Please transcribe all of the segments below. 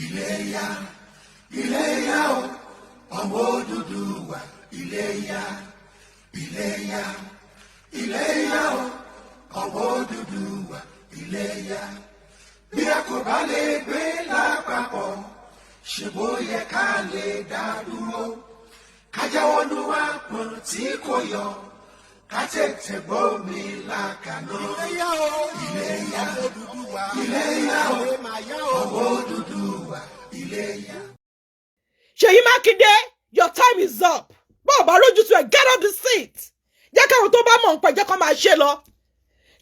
Iléyá, Iléyá o, ọmọ Odùduwà, Iléyá, Iléyá, Iléyá o, ọmọ Odùduwà, Iléyá. Bí a kò bá lè gbé lápapọ̀, ṣe bó yẹ ká lè dá dúró. Ká jáwọ́ nú àpọ̀n tí kò yọ, ká tètè gbómi lákaná. Iléyá o, Iléyá, ọmọ Odùduwà, Iléyá o, ẹ máa yá o. ọmọ Odùduwà, Iléyá. Ṣèyí Mákindé, your time is up. Bó o bá rójútu ẹ̀, get off the seat. Jẹ́ káwọn tó bá mọ̀ ń pẹ̀ jẹ́ kó máa ṣe lọ.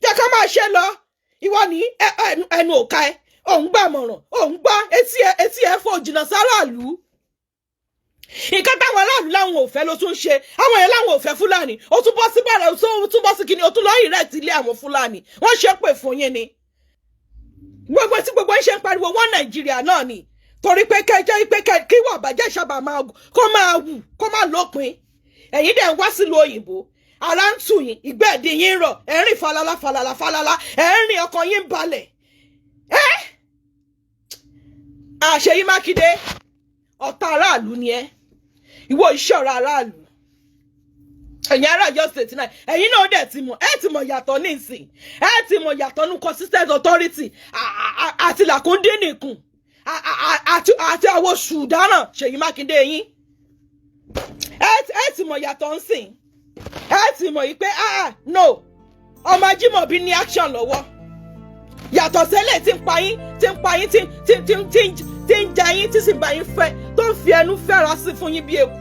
Jẹ́ kó máa ṣe lọ. Ìwọ ní ẹnu òka ẹ, òun gbà mọ̀ràn, òun gbọ́ etí ẹ fò jìnnà sáráàlú. Nǹkan táwọn aráàlú láwọn ò fẹ́ ló tún ṣe. Àwọn èèyàn láwọn ò fẹ́ Fúlàní. Ó tún bọ́ sí bàrẹ̀, ó tún bọ́ sí kíni, ó tún lọ ìrẹ́tì ilé àwọn Fúlàní. Wọ́n ṣe pè fún yín ni. Gbogbo tí gbogbo ń ṣe ń pariwo wọ́n Nàìjíríà náà ni torí pé kẹjẹ pé kí wà bàjẹ́ sábà máa kó máa wù kó máa lópin. Ẹ̀yin dẹ̀ ń wá sílùú òyìnbó, ara ń tù yín, ìgbẹ́ ẹ̀dín yín rọ̀, ẹ̀ ń rìn falala falala falala, ẹ̀ ń rìn, ọkàn yín ń balẹ̀. Ẹ́ Ṣèyí Mákindé, ọ̀tá aráàlú ni ẹ́, ìwọ ìṣọ̀rọ̀ aráàlú. Ẹ̀yin ará Ọ̀yọ́ State náà, ẹ̀yin náà dẹ̀ ti mọ̀, ẹ̀ ti mọ̀ yàtọ̀ nísìn, ẹ̀ ti mọ̀ yàtọ̀ ní consistent authority àti làkúndín nìkùn àti àwọn ṣùdáràn Ṣèyí Mákindé yín. Ẹ ti mọ̀ yàtọ̀ ń sìn, ẹ ti mọ̀ yìí pé, ah no, ọmọ Ajímọ̀bí ní action lọ́wọ́ yàtọ̀ sẹ́lẹ̀ tí ń pa yín, tí ń pa yín, tí ń jẹ yín, tí sì ń bá yín fẹ́, tó ń fi ẹnu fẹ́ra sí fún yín bí eku.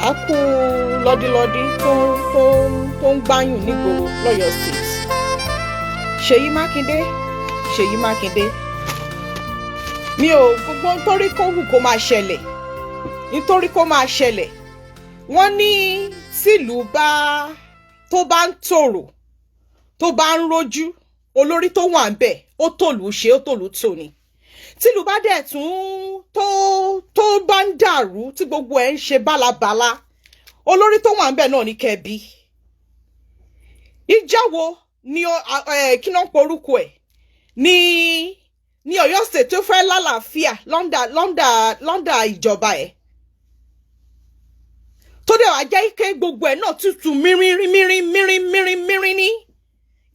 A kú lọ́dílọ́dí tó ń gbáyùn nígboro lọ́yọ̀ọ́ State. Ṣèyí Mákindé, Ṣèyí Mákindé, mi ò gbogbo nítorí kó wù kó máa ṣẹlẹ̀, nítorí kó máa ṣẹlẹ̀. Wọ́n ní tìlú bá tó bá ń tòrò, tó bá ń rojú, olórí tó wà ń bẹ̀, ó tòlù ṣe, ó tòlù tò ní. Tìlú bá dẹ̀ tún tó bá ń dàrú, tí gbogbo ẹ̀ ń ṣe bálabàla, olórí tó wà ń bẹ̀ náà ní kẹ́bi. Ìjà wo ni kí náà ń porúkọ ẹ̀ ní Ọ̀yọ́ State tó fẹ́ lálàáfíà lọ́ndà ìjọba ẹ̀, tó dẹ̀ wá jẹ́ pé gbogbo ẹ̀ náà tutù mírín mírín mírín mírín mírín ní?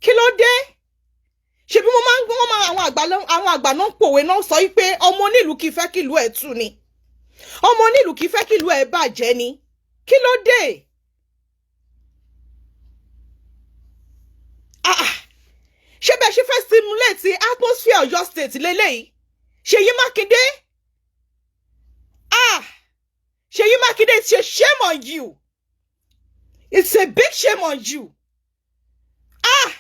Kí ló dé? Ṣebí mo máa ń gbọ́, máa àwọn àgbà náà ń pòwe náà, sọ pé ọmọ onílùú kì í fẹ́ kí ìlú ẹ̀ tú ni, ọmọ onílùú kì í fẹ́ kí ìlú ẹ̀ bàjẹ́ ni. Kí ló dé? Ah ah, ṣé bẹ́ẹ̀ ṣe fẹ́ stimulate atmosphere Ọ̀yọ́ State lélẹ́yìí, Ṣèyí Mákindé? Ah, Ṣèyí Mákindé, it's a shame on you. It's a big shame on you. Ah,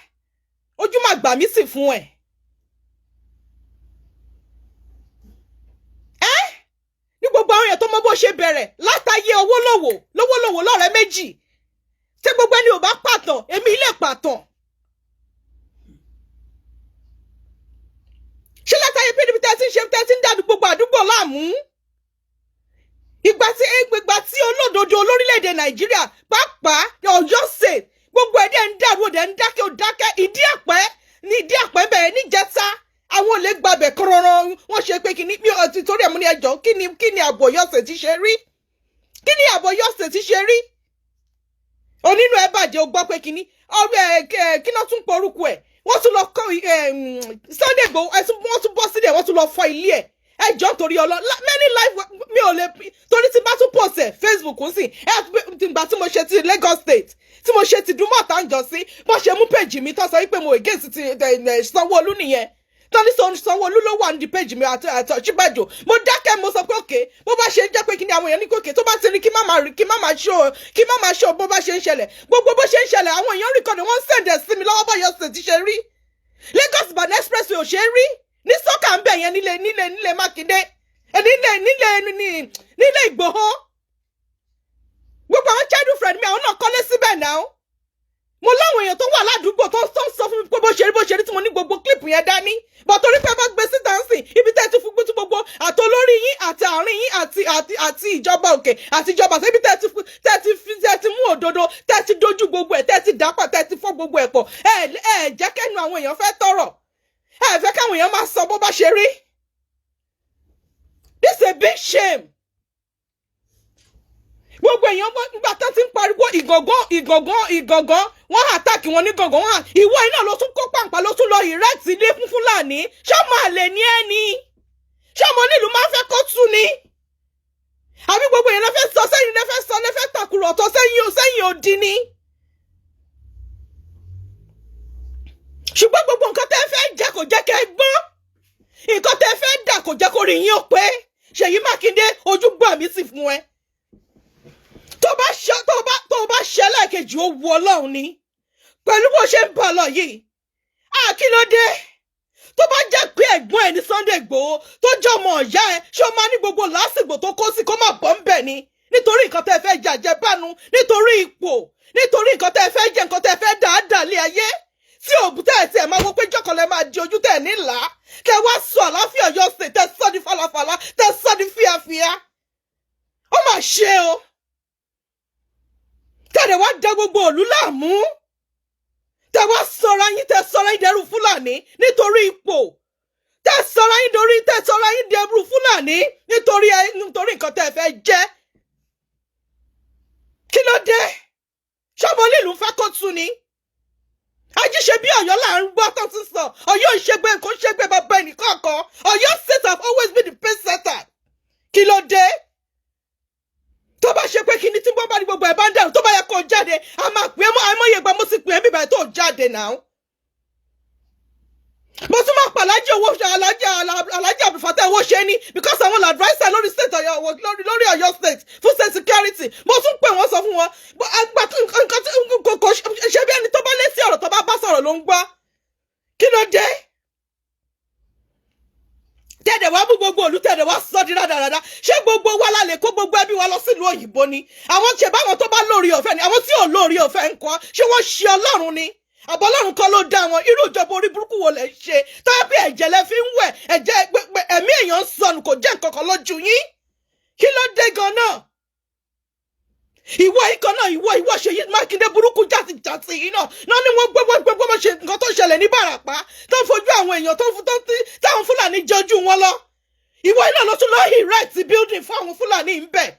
ojú máa gbà mí sì fún ẹ. Ẹ ní gbogbo àwọn èèyàn tó mọ bó ṣe bẹ̀rẹ̀ látàyè owó lòwò lówólòwò lọ́rẹ̀ẹ́ méjì, tí gbogbo ẹni ò bá pàtàn, èmi ilé pàtàn. Ṣé látàyè PDP tẹ́tí ń ṣe, tẹ́tí ń dàdú gbogbo àdúgbò láàmú? Ìgbà tí olódodo olórílẹ̀‐èdè Nàìjíríà, pàápàá Ọ̀yọ́ State, gbogbo ẹ̀dẹ̀ ń dàrú, òdẹ̀ ń dákẹ́, ò dákẹ́. Ìdí àpẹ́ ní ìdí àpẹ́ bẹ̀rẹ̀ níjẹta, àwọn olè gbabẹ̀ kọ́rọ́rọ́. Wọ́n ṣe pé kí ni mi ò ti torí ẹ̀ mú ní ẹjọ́. Kí ni ààbò Ọ̀yọ́ State ti ṣe rí? Kí ni ààbò Ọ̀yọ́ State ti ṣe rí? Onínú ẹ bàjẹ́, o gbọ́ pé kí ni ọ̀rẹ́ ẹ, kí náà tún porúkọ ẹ̀, wọ́n tún lọ kọ́ Sunday Igboho, wọ́n tún bọ́ sílẹ̀, wọ́n tún lọ fọ́ ilé ẹ̀. Ẹ jọ, torí ọlọ many life mi ò lè torí tí bá tún post ẹ Facebook ń sìn ẹ. Ìgbà tí mo ṣe ti Lagos State, tí mo ṣe ti Dúmọ̀tà ń jọ sí, bó ṣe mú page mi tó sọ wípé mo against ti Sanwó-Olú nìyẹn, tọ́ni Sanwó-Olú ló wà ní page mi àti Ọ̀ṣínbàjò. Mo dákẹ́, mo sọ pé òkè, bó bá ṣe ń jẹ́ pé kí ni àwọn èèyàn ní kòkè tó bá ti rí, kí má máa rí, kí má máa ṣó, kí má máa ṣó bó bá ṣe ń ṣẹlẹ̀. Gbogbo bó ṣe ń ṣẹlẹ̀, àwọn èèyàn record, wọ́n ń send ẹ̀ sí mi lọ́wọ́. Bọ́yọ̀ ṣe ti ṣe rí, Lagos Ìbàdàn Expressway ò ṣe é rí ní sọ́kà ń bẹ̀ yẹn nílé Mákindé, nílé Ìgbòho. Gbogbo àwọn childhood friend mi, àwọn náà kọ́lé síbẹ̀ náà. Mo láwọn èèyàn tó wà ládùúgbò tó ń sọ fún mi pé bó ṣe rí, bó ṣe rí, tí mo ní gbogbo clip yẹn dání bọ̀, torí pé bá gbé síta ń sìn ibi tẹ́ ẹ ti fún gbogbo àtolórí yín àti àárín yín àti ìjọba òkè àti ìjọba àti ibi tẹ́ ẹ ti mú òdodo, tẹ́ ẹ ti dojú gbogbo ẹ̀, tẹ́ ẹ ti dàpọ̀, tẹ́ ẹ ti fọ́ gbogbo ẹ̀ pọ̀. Ẹ jẹ́ kẹ́nu àwọn èèyàn fẹ́ tọrọ, ẹ fẹ́ káwọn èèyàn máa sọ bó bá ṣe rí. This is a big shame. Gbogbo èèyàn nígbà tó ti ń pariwo Ìgàngán, Ìgàngán, Ìgàngán, wọ́n attack wọn ní Gàngán. Wọ́n ìwọ iná ló tún kó pàǹpà, ló tún lọ erect ilé fún Fúlàní. Ṣọmọ àlè ní ẹ ní? Ṣọmọ onílùú máa ń fẹ́ kó tú ni? Àbí gbogbo èèyàn lè fẹ́ sọ sẹ́yìn, lè fẹ́ sọ, lè fẹ́ tàkùrọ̀tọ̀ sẹ́yìn odi ni? Ṣùgbọ́n gbogbo nǹkan tẹ́ fẹ́ jẹ́ kò jẹ́ kẹ́ gbọ́n, nǹkan tẹ́ fẹ́ dà kò jẹ́ kó rí yín ó pé. Ṣèyí Mákindé, ojú gbà mí sì fún ẹ. Tó bá ṣe lẹ́ẹ̀kejì, ó wu Ọlọ́run ni pẹ̀lú bó ṣe ń bọ̀ lọ yìí. Kí ló dé? Tó bá jẹ́ pé ẹ̀gbọ́n ẹ̀ ní Sunday Igboho, tó jẹ́ ọmọ ọ̀yá ẹ̀, ṣé o máa ní gbogbo lásìgbò tó kó sí kó má bọ́ ń bẹ̀ ni? Nítorí nǹkan tẹ́ fẹ́ jẹ àjẹbánu, nítorí ipò, nítorí nǹkan tẹ́ fẹ́ jẹ, nǹkan tẹ́ fẹ́ dáadáa lé ayé tí òbú tẹ́ ẹ̀ tí ẹ̀ máa wo pé jọ́kọ̀lẹ́ máa di ojú tẹ̀ nílà, kẹ́ wá sọ àláfíà Ọ̀yọ́ State, tẹ́ sọ́ di falafala, tẹ́ sọ́ di fíafíà. Ó mà ṣe o. Tẹ̀lé wá dẹ gbogbo òlú láàmú, tẹ́ wá sọra yín, tẹ́ sọra yín dẹrú Fúlàní nítorí ipò, tẹ́ sọra yín dẹrú Fúlàní nítorí nǹkan tẹ́ fẹ́ jẹ́. Kí ló dé? Ṣọmọ onílùú fẹ́ kó tú ni? Ajíṣe bí Ọ̀yọ́ là ń gbọ́ tó ti sọ. Ọ̀yọ́ ìṣègbè kò ń ṣègbè bàbá ẹnìkọ̀ọ̀kan. Ọ̀yọ́ State have always been the pace setter. Kí ló dé? Tó bá ṣe pé kíní tí wọ́n bá ní gbogbo ẹ̀ bá ń dàrú, tó bá yẹ kó jáde, a máa pè é mọ́. Àìmọye ìgbà mo sì pè é bíbá tó jáde náà. Mo tún máa pàlájì. Alhaji owó Alhaji Alhaji Abdulfatah owó ṣe ní, because àwọn adviser lórí state Ọ̀yọ́, lórí Ọ̀yọ́ State fún state security. Mo tún pè wọ́n, sọ fún wọn nǹkan tí kò ṣe. Bí ẹni tó bá létí ọ̀rọ̀ tó bá bá sọ̀rọ̀ ló ń gbọ́. Kí ló dé tẹ̀dẹ̀ wá mú gbogbo òlú, tẹ̀dẹ̀ wá sọ di rádaràda? Ṣé gbogbo wa la lè kó gbogbo ẹbí wa lọ sílùú òyìnbó ni? Àwọn ṣe báwọn tó bá lórí ọ̀fẹ́ ni. Àwọn tí ò lórí ọ̀fẹ́ ń kọ́? Ṣé wọ́n ṣe Ọlọ́run ni? Àbọ̀ Ọlọ́run kọ́ ló dá wọn? Irú ìjọba orí burúkú wo lẹ̀ ń ṣe tọ́yẹ́ pé ẹ̀jẹ̀ lẹ fi ń wẹ̀? Ẹ̀jẹ̀ ẹ̀mí èèyàn ń sọnù, kò jẹ́ nǹkan kan lójú yín. Kí ló dé gan-an? Ìwọ ikọ̀ náà, ìwọ Ṣèyí Mákindé burúkú jàtìjàtì yìí náà ni wọ́n gbé wọ́n ṣe nǹkan tó ṣẹlẹ̀ ní Ìbàràpá, tó ń fojú àwọn èèyàn tó ń táwọn Fúlàní jọjú wọn lọ. Ìwọ iná ló tún lọ erect building fún àwọn Fúlàní ń bẹ̀.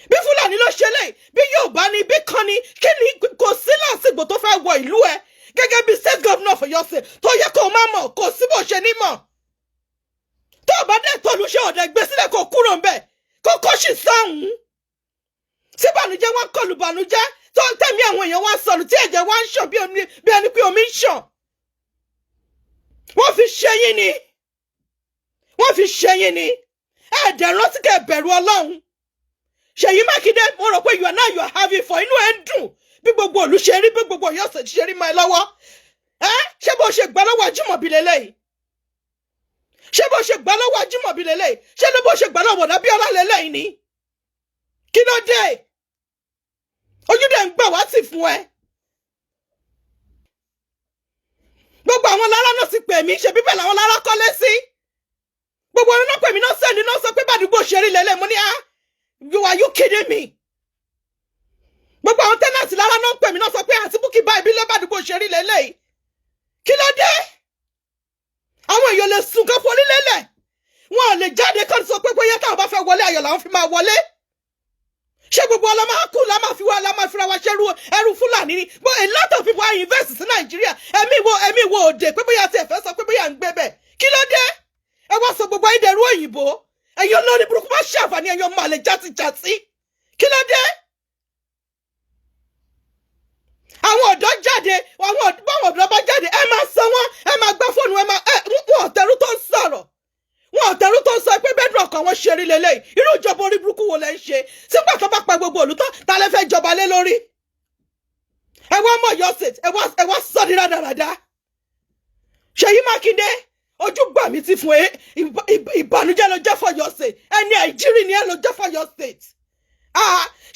Bí Fúlàní ló ṣe lè, bí Yorùbá ni, bí kan ni, kí ni? Kò sí lásìkò tó fẹ́ wọ ìlú ẹ gẹ́gẹ́ bí state governor for your state tó yẹ kó o má mọ̀. Kò sí bó ṣe ní mọ̀. Tó o bá dẹ̀ tọ́lu ṣe ọ̀dẹ̀ gbé sílẹ̀, kó kúrò ń bẹ̀, kó kó sì sáhùn tí bànújẹ́ wọn kọlù bànújẹ́ tó ń tẹ̀mí àwọn èèyàn wá sọnù, tí ẹ̀jẹ̀ wá ń ṣàn bí ẹni pé omi ń ṣàn. Wọ́n fi ṣe yín ni, wọ́n fi ṣe yín ni. Ẹ̀ẹ́dẹ̀ rántí kẹ́ bẹ̀rù Ọlọ́run. Ṣèyí Mákindé, mo rò pé you are now, you are having fun. Inú ẹ̀ ń dùn bí gbogbo òlú ṣe rí, bí gbogbo Ọ̀yọ́ ṣe rí mọ́ ẹ lọ́wọ́. Ẹ ṣé bó ṣe gbà lọ́wọ́ Ajímọ̀bí lélẹ́yìí? Ṣé bó ṣe gbà lọ́wọ́ Ajímọ̀bí lélẹ́yìí? Ṣé ló bó ṣe gbà lọ́wọ́ Bọ̀dá lélẹ́yìí ni? Kí ló dé? Ojú dẹ̀ ń gbà wá sí fún ẹ. Gbogbo àwọn lára náà sì pè mí. Ṣe bíbẹ̀ làwọn lára kọ́lé sí? Gbogbo ọ̀run náà pè mí náà, sẹ́ni náà sọ pé bàdúgbò ṣe rí lélẹ̀. Mo ní, "Ah, you are you kidding me?" Gbogbo àwọn tenant lára náà pè mí náà, sọ pé, "Àǹtí Bukky, bá ibi lẹ́bàdúgbò ṣe rí lélẹ̀ yìí." Kí ló dé? Àwọn èèyàn lè sùn kan forí lélẹ̀, wọn ò lè jáde kán sọ pé bóyá táwọn bá fẹ́ wọlé, ayọ̀ làwọn fi máa wọlé. Ṣé gbogbo ọlọ́ máa kú la máa fi wá la máa fira wa ṣẹ́rú ẹrú Fúlàní ni? But a lot of people are invest sí Nàìjíríà. Ẹ̀mí wo òde pé bóyá tí ẹ fẹ́ sọ pé bóyá ń gbé bẹ̀? Kí ló dé? Ẹ wá sọ gbogbo ayédèrú òyìnbó. Ẹ̀yin olórí burúkú, má ṣàǹfààní. Ẹ̀yin ọmọ àlè játijàti, kí ló dé? Àwọn ọ̀dọ́ jáde, àwọn báwọn ọ̀dọ́ bá jáde, ẹ máa san wọ́n, ẹ máa gbá fóònù, ẹ máa ẹ wọn ọ̀tẹ̀rú tó ń sọ̀rọ̀, wọn ọ̀tẹ̀rú tó ń sọ pé bedrock àwọn ṣe rí lélẹ́yìí. Irú ìjọba orí burúkú wo lẹ ń ṣe? Sígbà tó bá pa gbogbo òlú tán, ta lẹ fẹ́ jọba lé lórí? Ẹ wá mọ̀ Ọ̀yọ́ State, ẹ wá sọ ní rádaràda. Ṣèyí Mákindé, ojú gbà mí ti fún ẹ. Ìbànújẹ́ ló jẹ́ for Ọ̀yọ́ State. Ẹni àìjírí ni ẹ ló jẹ́ for Ọ̀yọ́ State.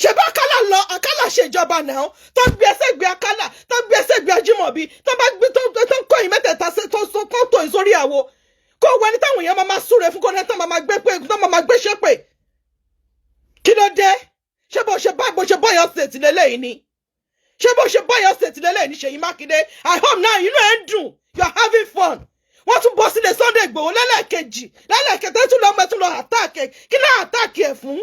Ṣe bá Akálà lọ, Akálà ṣèjọba náà, tó gbé ẹsẹ̀ gbé Akálà, tó gbé ẹsẹ̀ gbé Ajímọ̀bí, tó bá gbé tó ń kọ́ yín mẹ́tẹ̀ẹ̀ta tó tó tó ìsórí àwo, kó wọ ẹni táwọn èèyàn máa súre fún, kó ní tó máa gbé pé tó máa gbé ṣépè. Kí ló dé? Ṣé bó ṣe bá bó ṣe bọ́yọ̀ state lélẹ́yìí ni? Ṣé bó ṣe bọ́yọ̀ state lélẹ́yìí ni? Ṣèyí Mákindé, I hope now inú ẹ̀ ń dùn, you are having fun. Wọ́n tún bọ́ sílẹ̀ Sunday Igboho lẹ́lẹ́kejì, lẹ́lẹ́kẹta, tún lọ́mọ ẹ̀ tún lọ attack. Kí náà attack ẹ̀ fún?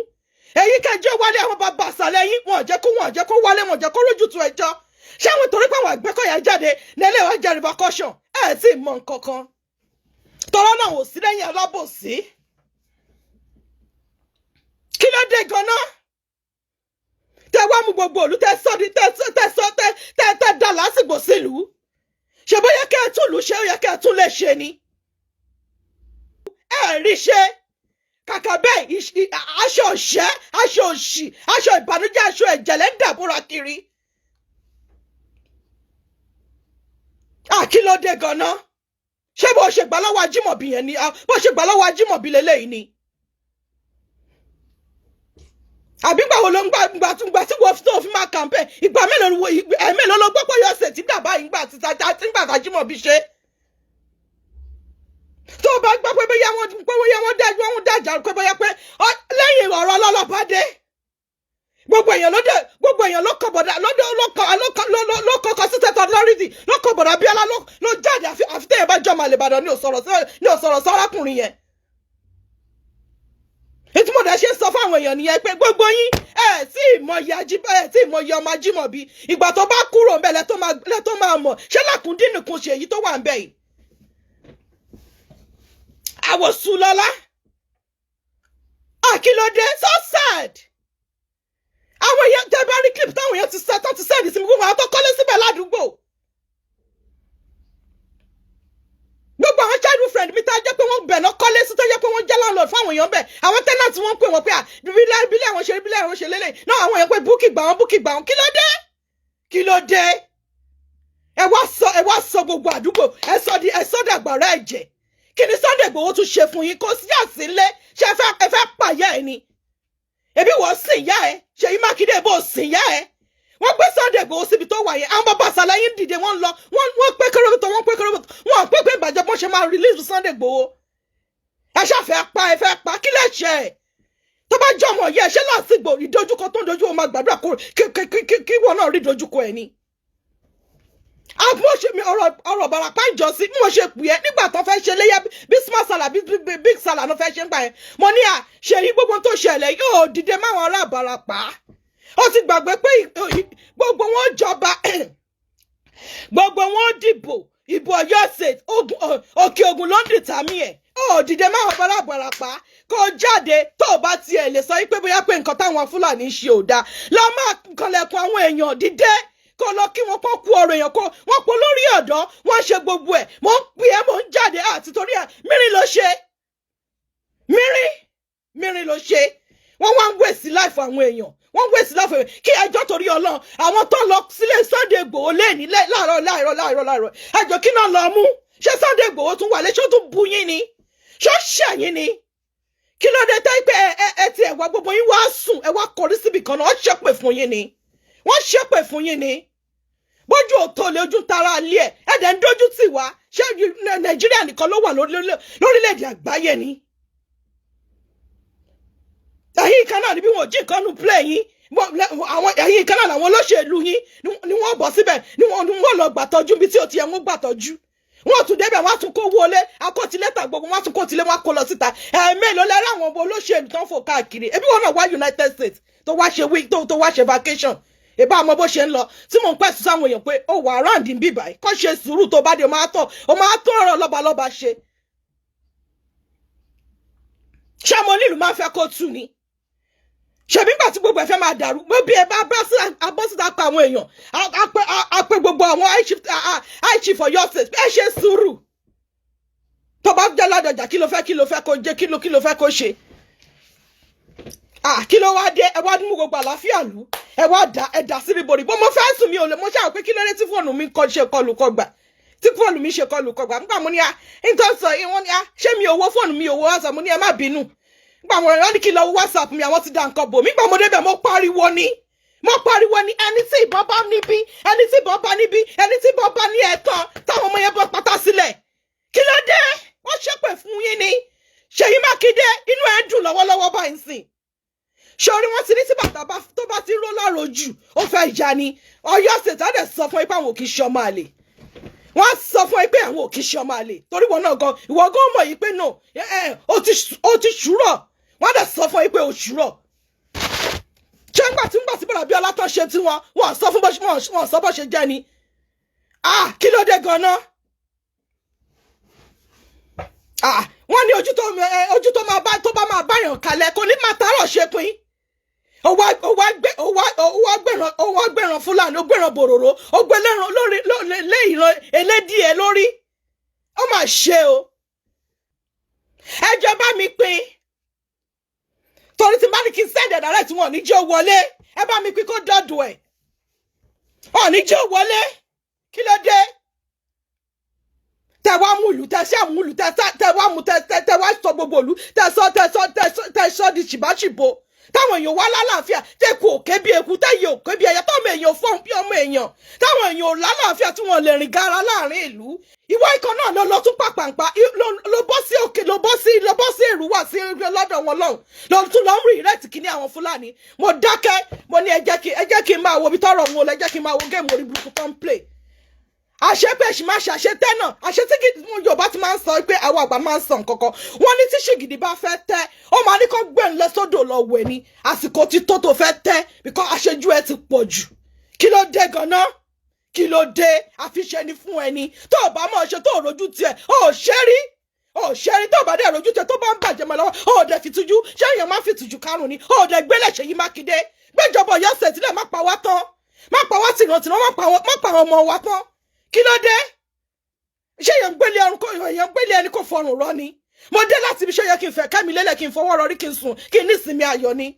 Èyí kẹjọ wálé, àwọn bàbá àṣàlẹ̀ yín, wọn ò jẹ́ kó wálé, wọn ò jẹ́ kó rójútu ẹjọ́. Ṣé àwọn torí pé àwọn Àgbẹ̀kọ̀yà jáde nílé wa jẹ́ repercussion? Ẹ̀ tí ì mọ nǹkan kan tọ́lọ́ náà ò sí lẹ́yìn alábòsí. Kí ló dé gan-an tẹ wá mú gbogbo òlú, tẹ sọ di tẹ tẹ sọ tẹ tẹ tẹ dà lásìkò sílùú? Ṣe bóyá kẹ́ ẹ tún lù ṣe, ó yẹ kẹ́ ẹ tún lè ṣe ni. Ẹ rí ṣe. Kàkà bẹ́ẹ̀, aṣọ òṣẹ́, aṣọ òṣì, aṣọ ìbànújẹ́, aṣọ ẹ̀jẹ̀ lẹ́ ń dàbúra kiri. Kí ló dé gan-an? Ṣé bó ṣe gbà lọ́wọ́ Ajímọ̀bí yẹn ni? Bó ṣe gbà lọ́wọ́ Ajímọ̀bí lélẹ́yìí ni? Àbí gbà wo ló ń gbà gbà tí gbà tí wọ́n tó fi máa campaign? Ìgbà mélòó, ẹ̀mélòó ló gbọ́ pé Ọ̀yọ́ State dà báyìí ńgbà tí Ajímọ̀bí ṣe? Tó o bá gbọ́ pé bóyá wọ́n pé bóyá wọ́n dájú, wọ́n dájà, pé bóyá pé lẹ́yìn ọ̀rọ̀ ọlọ́lọ́pàá dé, gbogbo èèyàn ló dé, gbogbo èèyàn ló kọ bọ̀dà ló ló kọkọ sí state authority, ló kọ bọ̀dà Bíọ́lá ló jáde. Àfi tẹ́yẹ̀ bá jọmọ àlèbàdàn ní òsọ̀rọ̀ sọ́rákùnrin yẹn. Ìtumọ̀ dẹ̀ ṣe sọ fáwọn èèyàn nìyẹn pé gbogbo yín ẹ tí ìmọ̀ye ẹ tí ìmọ̀ye ọmọ Ajímọ̀bí. Ìgbà tó bá kúrò ńbẹ̀ lẹ tó máa mọ̀. Ṣé Làkúndín nìkan ṣe èyí tó wà ńbẹ̀ yìí? Àwòsùlọ́lá, àkìlódé, so sad. Àwọn èèyàn tẹ bá rí clip táwọn èèyàn ti sẹ tó ti send sí mi, gbogbo àwọn tó kọ́lé síbẹ̀ ládùúgbò, gbogbo Ibẹ̀ náà kọ́lé sí, tó jẹ́ pé wọ́n jẹ́ landlord fáwọn èèyàn bẹ̀. Àwọn tenant, wọ́n pè wọ́n pé à bílẹ̀ àwọn ṣe bílẹ̀ àwọn ṣe lélẹ̀ náà. Àwọn èèyàn pé Bukky gbà wọ́n, Bukky gbà wọ́n. Kí ló dé? Kí ló dé? Ẹ wá sọ gbogbo àdúgbò, ẹ sọ di àgbàrá ẹ̀jẹ̀. Kí ni Sunday Igboho tún ṣe fún yín? Kó sí àsínlé ṣé ẹ fẹ́ pààyà ẹ ni? Ẹbí wọ́n sìn yá ẹ, Ṣèyí Mákindé, bó sìn yá ẹ. Wọ́n gbé Sunday Igboho síbi tó wà yẹn, àwọn bàbá àṣàlàyé dìde, wọ́n lọ, wọ́n pé kérébìtì, wọ́n pé kérébìtì, wọ́n pé pé ìbàjẹ́ bọ́n ṣe máa release Sunday Igboho. Ẹ ṣàfẹ́ pa, ẹ fẹ́ pa. Kí lẹ ṣe ẹ̀ tó bá jọmọ yẹ ṣé lásìgbò ìdojúkọ tó ń dojú, o máa gbàdúrà kí wọn náà rí ìdojúkọ ẹ ni. Àbó ṣe mi ọ̀rọ̀ Ìbàràpá ìjọsí bí mo ṣe pè é nígbà tó fẹ́ ṣe léyà, bí small sallah, bí big sallah ló fẹ́ ṣe ń gbà yẹn, mo ní à ṣe yí gbogbo tó ṣẹlẹ̀ yóò dìde máwọn ará Ìbàràpá. Ó ti gbàgbé pé gbogbo wọn jọba, gbogbo wọn dìbò ìbò Ọ̀yọ́ State, Òkè Ògùn ló ń dìtàmí ẹ̀. Ó dìde máwọn ará Ìbàràpá kó jáde. Tó o bá tiẹ̀ lè sọ wípé bóyá pé nǹkan táwọn Fúlàní ń ṣe ò dáa, lọ máa kanlẹ̀kùn àwọn èèyàn, dìde kó lọ kí wọn kó kú ọ̀rọ̀ èèyàn, kó wọn pọ̀ lórí ọ̀dọ́ wọn ṣe gbogbo ẹ̀. Mò ń pè é, mò ń jáde àti torí ẹ̀ mìíràn ló ṣe mìíràn mìíràn ló ṣe. Wọ́n wá ń waste life àwọn èèyàn, wọ́n ń waste life àwọn èèyàn. Kí ẹjọ́ torí Ọlọ́run, àwọn tó lọ sílé Sunday Igboho lẹ́ẹ̀ni láàárọ̀ láàárọ̀ láàárọ̀ láàárọ̀, ẹjọ́ kí náà lọ mú? Ṣé Sunday Igboho tún wà lé? Ṣó tún bu yín ni? Ṣó ṣẹ̀yìn ni? Kí ló dé tẹ́ pé ẹ ti ẹ̀wà gbogbo yín wá sùn, ẹ wá kọrí síbì kan náà? Wọ́n ṣépè fún yín ni, wọ́n ṣépè fún yín ni. Bójú òtó lè ojú tara alẹ́ ẹ̀, ẹ̀ dẹ̀ ń dójú tì wá. Ṣé Nàìjíríà nìkan ló wà lórílẹ̀‐èdè àgbáyé ni? Ẹ̀yin kan náà ni bí wọn ò jí nǹkan nu play yín, àwọn ẹ̀yin kan náà làwọn olóṣèlú yín ni wọ́n bọ̀ síbẹ̀, ni wọ́n lọ gbàtọ́jú bí tí ò ti yẹ wọ́n gbàtọ́jú. Wọ́n tún débẹ̀, wọ́n á tún kó wọlé akọ́tìlẹ́tà gbogbo, wọ́n á tún kó tilé, wọ́n á kó lọ síta. Ẹ̀ẹ́mélòó lẹ́rọ àwọn ọmọ olóṣèlú tó ń fò káàkiri? Ebi wọn náà wá United States tó wá ṣe week tó wá ṣe vacation, ìbá àmọ́ bó ṣe ń lọ tí mò ń pẹ̀sù sáwọn èèyàn pé ó wà round ń bíbà yìí, kó ṣe sùúrù. Tó bá dé, ó máa tó ọ̀rọ̀ lọ́balọ́ba ṣe. Ṣé mo nílùú máa ń fẹ́ kó tù ní? Ṣebí nígbà tí gbogbo ẹ fẹ́ máa dàrú, mo bí ẹ bá bọ́ síta pa àwọn èèyàn, a pé gbogbo àwọn high chief Ọ̀yọ́ State, ẹ ṣe sùúrù. Tó bá jẹ́ Ládọjà, kí ló fẹ́, kí ló fẹ́ kó jẹ́, kí ló fẹ́ kó ṣe? Kí ló wá dé? Ẹ wá mú gbogbo àlàáfíà lù, ẹ wá dà, ẹ dà síbi bòrí bó. Mo fẹ́ sùn, mi ò lè. Mo ṣáà pé kí ló dé tí fóònù mi kọ́ ṣe kọlù kọgbà, tí fóònù mi ṣe kọlù kọgbà. Nígbà mo ní a nítorí sọ wọ́n ní a ṣé mi ò wo fóònù mi, ò wo WhatsApp. Mo ní ẹ má bínú. Nígbà mo rán ní kí n lọ wo WhatsApp mi, àwọn ti da nǹkan bò mí. Nígbà mo débẹ̀, mo pariwo ni, mo pariwo ni, ẹni tí ìbọn bá níbí, ẹni tí ìbọn bá níbí, ẹni tí ìbọn bá ní ẹ̀tàn, táwọn ọmọ yẹn bọ́ pátá sílẹ̀. Kí ló dé? Wọ́n ṣépè fún yín ni. Ṣèyí Mákindé, inú ẹ̀ ń dùn lọ́wọ́lọ́wọ́ báyìí sìn. Sori wọn ti ní tí bàtà tó bá ti ró lọ́rọ̀ jù, ó fẹ́ ìjà ni. Ọ̀yọ́ State á dẹ̀ sọ fún yín pé àwọn ò kì í ṣe ọmọ àlè. Wọ́n sọ fún yín pé àwọn ò kì í ṣe ọmọ àlè, torí wọn náà gan, ìwọ gan mọ̀ yìí pé no, ó ti ṣúrọ̀. Wọ́n dẹ̀ sọ fún yín pé ó ṣúrọ̀. Ṣé ńgbà tí bọ̀dà Bíọ́lá tán ṣe tí wọ́n sọ fún wọ́n sọ bó ṣe jẹ́ ni? Ah, kí ló dé gan-an? Ah, wọ́n ní ojú tó máa bá tó bá máa báyàn kalẹ̀ kò ní máa tààrọ̀ ṣe pin. Ó wá gbẹ̀ràn Fúlàní, ó gbẹ̀ràn bòròró, ó gbé lẹ́ràn lórí lé ìran elédìí lórí. Ó mà ṣe o. Ẹ jọ̀ọ́, bá mi pín, torí tí bá ní kí n send ẹ̀ direct, wọn ò ní jẹ́ ó wọlé. Ẹ bá mi pín kó dọ̀dọ̀ ẹ̀, wọn ò ní jẹ́ ó wọlé. Kí ló dé tẹ wá mú ìlú, tẹ ṣe àmú ìlú, tẹ wá mú, tẹ wá sọ gbogbo ìlú, tẹ sọ di ṣìbáṣìbo, táwọn èèyàn wá lálàáfíà, tẹkù òkè bí eku, tẹyẹ òkè bí ẹyẹ, táwọn èèyàn fọ́n bí ọmọ èèyàn, táwọn èèyàn ò lálàáfíà, tí wọn lè rìn gara láàrin ìlú? Ìwọ ikọ̀ náà ló lọ tún pàpàǹpà, ló bọ́ sí òkè, ló bọ́ sí Èrúwà sí lọ́dọ̀ wọn lọ́hùn, ló tún lọ ń rí ìrètí kíní àwọn Fúlàní. Mo dákẹ́, mo ní ẹ jẹ́ kí n máa wo ibi tọ́rọ̀ wọn lọ, ẹ jẹ́ kí n máa wo game orí burúkú tó ń play. Àṣẹ pé ẹ̀sìn máa ṣàṣẹ tẹ́ náà, àṣẹ tí Yorùbá ti máa ń sọ pé àwọn àgbà máa ń sọ nǹkan kan. Wọ́n ní tí ṣìgìdì bá fẹ́ tẹ́, ó máa ní kó gbẹ̀ń lọ sódò lọ wẹ̀ ni. Àsìkò tí tó fẹ́ tẹ́, because àṣejù ẹ ti pọ̀ jù. Kí ló dé gan-an? Kí ló dé? Àfiṣe ni fún ẹni tó o bá mọ̀ ṣe, tó o rojú tiẹ̀, o ò ṣe rí, o ò ṣe rí. Tó o bá dẹ̀ rojú tiẹ̀, tó bá ń bàjẹ́ mọ́ lọ́wọ́, o ò dẹ̀ fìtújú. Ṣé èèyàn máa ń fìtújú kárùn ni? O ò dẹ̀ gbélé. Ṣèyí Mákindé, gbẹ́jọba Ọ̀yọ́ ṣètìlẹ̀, má pa wá tán, má pa wá tìrantìran, má pa àwọn ọmọ wa tán. Kí ló dé? Ṣé èèyàn ń gbélé ẹni kò fọrùn rọ ni? Mo dé láti ibi iṣẹ́, yẹ kí n fẹ́ kẹ́mi lélẹ̀, kí n fọwọ́ rọrí, kí n sùn, kí n ní ìsinmi ayọ̀ ni.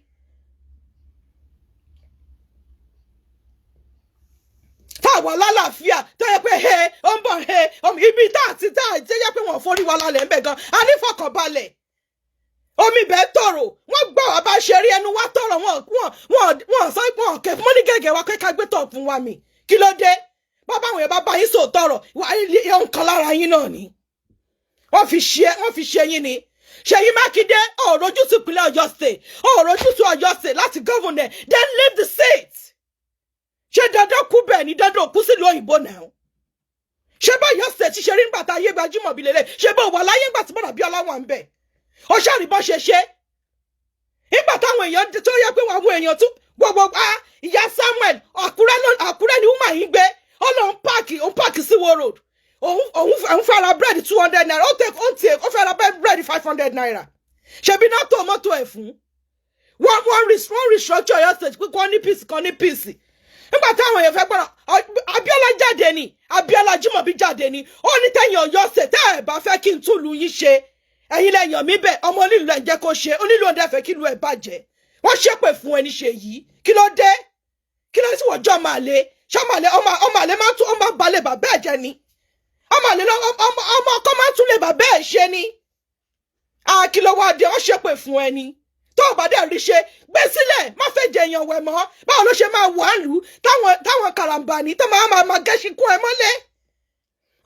Táwa lálàáfíà tó yẹ pé he ó ń bọ̀, he ibi tá àti tá àti yẹ pé wọ́n forí wa lálẹ́ ń bẹ̀ gan, a ní fọkànbalẹ̀. Omi bẹ́ẹ̀ tọrọ, wọ́n gbọ́ wa bá ṣe rí, ẹnu wa tọrọ, wọ́n sọ wọ́n kẹ fún ní gẹ́gẹ́ wa pé ká gbé tọ̀ fún wa mi. Kí ló dé? Bàbá àwọn yẹn bá bá yín sọ tọrọ wà ń kan lára yín náà ni. Wọ́n fi ṣe yín ni. Ṣèyí Mákindé, ọ̀rọ̀ ojútùú ìpínlẹ̀ Ọ̀yọ́ State, ọ̀rọ̀ ojútùú Ọ̀yọ́ State láti govern, then leave the state. Ṣé dandan kú bẹ́ẹ̀ ni? Dandan kú sílùú òyìnbó náà. Ṣé báyọ̀ State ṣe rí nígbà tá ayé gbajúmọ̀ bí lélẹ̀? Ṣé bó wà láyé ńgbà tí bọ̀dà bí ọlá wà ń bẹ̀? Ó ṣàrí bọ́ ṣe ṣe nígbà táwọn èèyàn tó yẹ pé àwọn èèyàn tún gbogbo ìyá Samuel, Àkúrẹ́ ni woman yìí gbé. Ó lóun park, òun park sí Wo Road, òun fẹ́ ra búrẹ́dì ₦200, ó tẹ ó tiẹ̀, ó fẹ́ ra búrẹ́dì ₦500. Ṣebí náà tó mọ́tò ẹ̀ fún wọ́n restructure Ọ̀yọ́ State pé kọ́ ní peace, kọ́ ní peace. Nígbà táwọn èèyàn fẹ́ gbọ́dọ̀, Abíọ́lá jáde ni, Abíọ́lá Jímọ̀bí jáde ni, ó ní tẹ̀yìn Ọ̀yọ́ State, tẹ́ ẹ̀ bá fẹ́ kí n túlù yín ṣe, ẹ̀yin lẹ́yìn mi bẹ̀, ọmọ onílù ẹ̀ ń jẹ́ kó ṣe, onílù ọ̀dẹ fẹ́ kí ìlú ẹ̀ bàjẹ́. Wọ́n ṣépè fún ẹni ṣe yìí. Kí ló dé? Kí ló dé tí wọ́n jọ máa lé ṣọ́màlẹ́? Ọmọ àlè máa tún ọmọ balẹ̀ bàbá ẹ̀ jẹ́ ni. Ọmọ àlè, ọmọ ọkọ máa tún lè bàbá ẹ̀ ṣe ni. Kí ló wá dé? Wọ́n ṣépè fún ẹni tó o bá dẹ̀ rí ṣe, gbé sílẹ̀, má fẹ́ jẹ èèyàn wẹ̀ mọ́. Báwo ló ṣe máa wà á lù ú táwọn karambani tó máa gẹ́ṣin kún ẹ mọ́lẹ̀?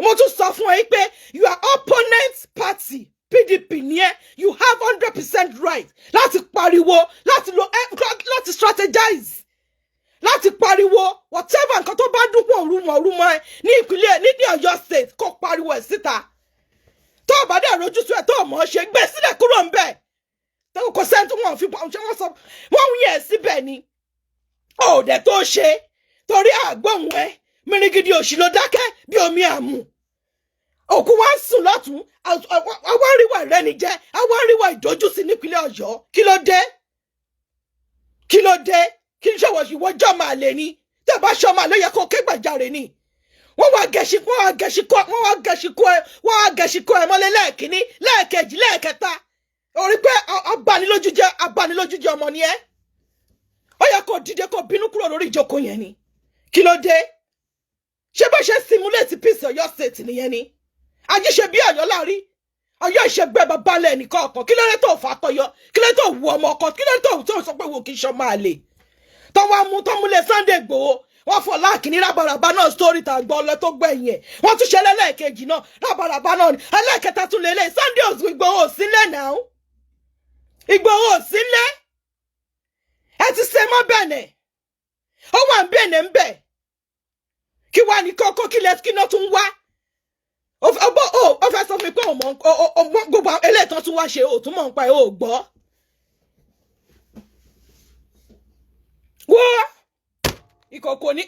Mo tún sọ fún ẹ pé you are opponent party, PDP ni ẹ. You have 100% right láti pariwo, láti lo, láti strategize, láti pariwo whatever nǹkan tó bá dún pọ̀ rúmọ̀ rúmọ̀ ẹ ní ìpínlẹ̀ ní Ọ̀yọ́ State, kó pariwo ẹ̀ síta. Tó o bá dẹ̀ rojútu ẹ̀, tó o mọ̀ ọ́ ṣe, gbé sílẹ̀, kúrò ń bẹ̀. Tó kò sẹ́ni tó wọ́n fi ṣé wọ́n sọ wọ́n ń yẹ̀ síbẹ̀ ni. Ó dẹ̀ tó ṣe torí àgbọ̀hún ẹ mìrìngìdì òṣì ló dákẹ́ bí omi àmù. Òkú wa ń sùn lọ́tún, àwa ń ríwà ìrẹ́nijẹ́, àwa ń ríwà ìdójútì nípínlẹ̀ Ọ̀yọ́. Kí ló dé? Kí ló dé? Kí n ṣèwọ̀ ìwọ́jọ́ máa lè ní tí a bá ṣe ọmọ àlè yẹ kó ké gbàjarè ni. Wọ́n wá gẹ̀ṣin kọ́ ẹ mọ́lẹ̀ lẹ́ẹ̀kínní, lẹ́ẹ̀kejì, lẹ́ẹ̀kẹta. Orí pé abanilójújẹ́, abanilójújẹ́ ọmọ ni ẹ́. Ó yẹ kó dìde, kó bínú kúrò lórí ìjókòó yẹn ni. Kí ló dé? Ṣé bó ṣe simulate peace Ọ̀yọ́ State nìyẹn ni? Ajíṣe bí Ọ̀yọ́ láàrí Ọ̀yọ́ ìṣègbè bàbá lẹ́nìkan ọkàn. Kí ló dé tó fà á kọyọ? Kí ló dé tó wù ọmọ ọkọ? Kí ló dé tó sọ pé wò kí n ṣe ọmọ àlè? Tó wá mú tó múlẹ̀ Sunday Igboho, wọ́n fọ láàkíní rábàràbà náà sórí tà gbọ́ lọ tó gbẹ̀yìn ẹ̀. Wọ́n tún ṣe lẹ́lẹ́kejì náà, rábàràbà náà ni. Ẹlẹ́kẹta tún lélẹ̀. Sunday Igboho sílẹ̀ náà, Igboho sílẹ̀. Ẹ ti ṣe mọ́ bẹ̀nẹ̀, ó wà ń bẹ̀nẹ̀ ń bẹ̀. Kí wàá ní kókó? Kí lẹ kí náà tún wá? Ó fẹ́ sọ fún mi pé òun mọ̀ gbogbo eléyìí tán tún wá ṣe, òtún mọ̀ nípa ẹ̀, ò gbọ́. Wo ìkòkò ní,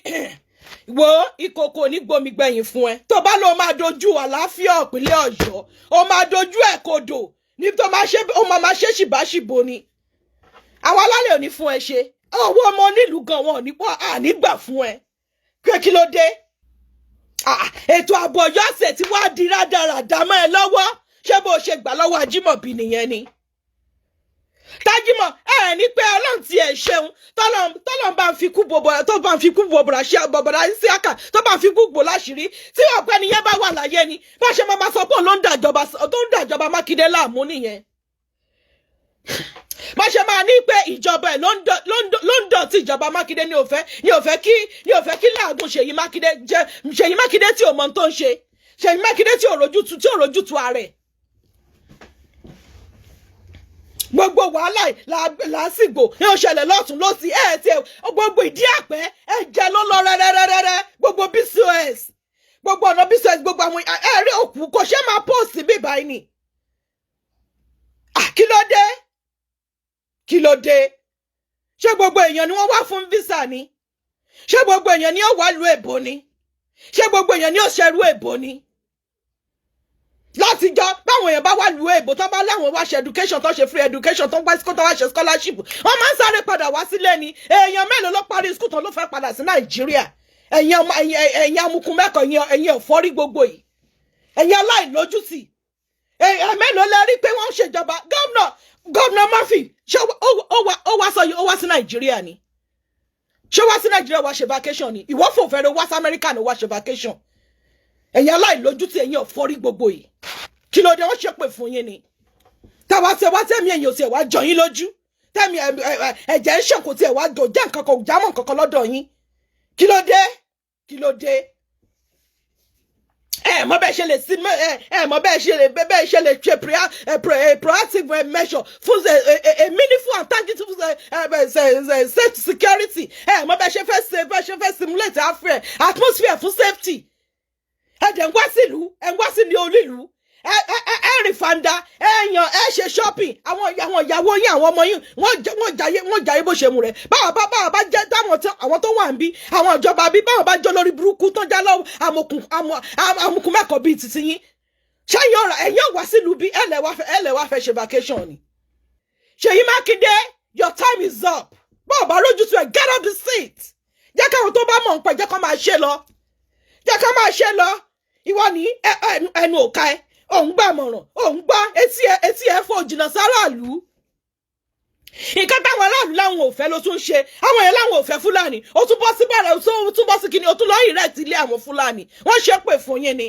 wo ìkòkò ní gbomi gbẹ̀yìn fún ẹ. Tó bá lọ máa dojú àlàáfíà ìpínlẹ̀ Ọ̀yọ́, ó máa dojú ẹ̀ kodò ní tó máa ṣe, ó máa ṣe ṣìbáṣìbò ni. Àwọn alálẹ̀ ò ní fún ẹ ṣe. Owó ọmọ onílùú gan wọn ò ní pọ̀ àní gbà fún ẹ pé kí ló dé? Ètò ààbò Ọ̀yọ́ ṣe tí wàá di rádaràdà mọ́ ẹ lọ́wọ́. Ṣé bó ṣe gbà lọ́wọ́ Ajímọ̀bí nìyẹn ni? Tájímọ̀ ẹ ní pé Ọlọ́run ti ẹ̀ ṣeun, tọ́lọ́n bá ń fi kú bọ̀bọ̀rà, tó bá ń fi kú bọ̀bọ̀rà ṣe bọ̀bọ̀rà Isiaka, tó bá ń fi kú gbò láṣìírí. Tí ọ̀gbẹ́ni yẹn bá wà láyé ni, bá ṣe máa sọ pé òun ló ń dàjọba, tó ń dàjọba Mákindé láàmú nìyẹn. Bá ṣe máa ní pé ìjọba ẹ̀ ló ń dọ̀tí ìjọba Mákindé ní ò fẹ́ kí láàgùn Ṣèyí Mákindé jẹ́ Ṣèyí Mákindé tí ò mọ ohun tó ń ṣe, Ṣèyí Mákindé tí ò rójú tu ààrẹ. Gbogbo wàhálà làásìgbò ní ó ṣẹlẹ̀ lọ́tún lọ́sì ẹ̀ tí gbogbo ìdí àpẹ́ ẹ̀ jẹ́ ló lọ rẹ́rẹ́rẹ́rẹ́. Gbogbo BCOS, gbogbo ọ̀nà BCOS, gbogbo àwọn ẹ̀rí òkú kò ṣe máa post bí báyìí ni. Kí ló dé? Kí ló dé? Ṣé gbogbo èèyàn ni wọ́n wá fún visa ni? Ṣé gbogbo èèyàn ni ó wá lu èbó ni? Ṣé gbogbo èèyàn ni ó ṣerú èbó ni? Látijọ́ báwọn èèyàn bá wá lu èbó, tó bá láwọn wá ṣe education, tó ṣe free education, tó wá school, tó wá ṣe scholarship, wọ́n máa ń sáré padà wá sílé ni. Èèyàn mélòó ló parí school tó ló fẹ́ padà sí Nàìjíríà? Ẹ̀yin ọmọ, ẹ̀yin amukun mẹ́kọ̀ọ́, ẹ̀yin ẹ̀fọ́rí gbogbo yìí, ẹ̀yin aláìlójútì. Ẹ mélòó lẹ rí pé wọ́n ń ṣèjọba? Gómìnà Murphy, ṣé ó wá sọ yìí, ó wá sí Nàìjíríà ni? Ṣé wá sí Nàìjíríà wá ṣe vacation ni? Ìwọ fò fẹ́rẹ̀ wá sí Amẹ́ríkà ni, wá ṣe vacation. Ẹ̀yin aláìlójútì, ẹ̀yin ọ̀fọ́rí gbogbo yìí, kí ló dé? Wọ́n ṣépè fún yín ni. Táwa tiẹ̀ wá tẹ̀mí ẹ̀yìn ò tiẹ̀ wá jọ yín lójú, tẹ̀mí ẹ̀jẹ̀ ń ṣàn, kò tiẹ̀ wá jọ jẹ́ nǹkan kan, jámọ́ nǹkan kan lọ́dọ̀ yín. Kí ló dé? Kí ló dé? Ẹ mọ bẹ́ẹ̀ ṣe lè sí, ẹ mọ bẹ́ẹ̀ ṣe lè ṣe proactive measure fún a meaningful and tangible safe security. Ẹ mọ bẹ́ẹ̀ ṣe fẹ́ simulate atmosphere fún safety. Ẹ dẹ̀ ń wá sílùú, ẹ ń wá sí ní olílùú, ẹ rìn fanda, ẹ yan, ẹ ṣe shopping. Àwọn ìyàwó yín, àwọn ọmọ yín, wọ́n jayé bó ṣe mú rẹ̀. Báwa bá jẹ́ táwọn àwọn tó wà ń bí, àwọn ìjọba bí, báwọn bá jọ lórí burúkú tó já lọ́wọ́ àmukùn mẹ́kọ̀ọ́ bíi titi yín, ṣẹ́yìn ọ̀rọ̀ ẹ̀yìn wá sílùú bí ẹ lẹ̀ wá fẹ́ ṣe vacation ni? Ṣèyí Mákindé, your time is up. Báwo bá rójú tu ẹ, get off the seat. Jẹ́ káwọn tó bá mọ̀ ń pẹ́, jẹ́ kó máa ṣe lọ, jẹ́ kó máa ṣe lọ. Ìwọ ní ẹnu òka ẹ, òun gbà mọ̀ràn, òun gbọ́ etí ẹ fò jìnnà sáràlú. Nǹkan táwọn aráàlú láwọn ò fẹ́ ló tún ṣe. Àwọn èèyàn láwọn ò fẹ́ Fúlàní, ó tún bọ́ sí bàrẹ̀, ó tún bọ́ sí kíni, ó tún lọ́ọ́ ìrẹ́tì ilé àwọn Fúlàní. Wọ́n ṣe pè fún yín ni.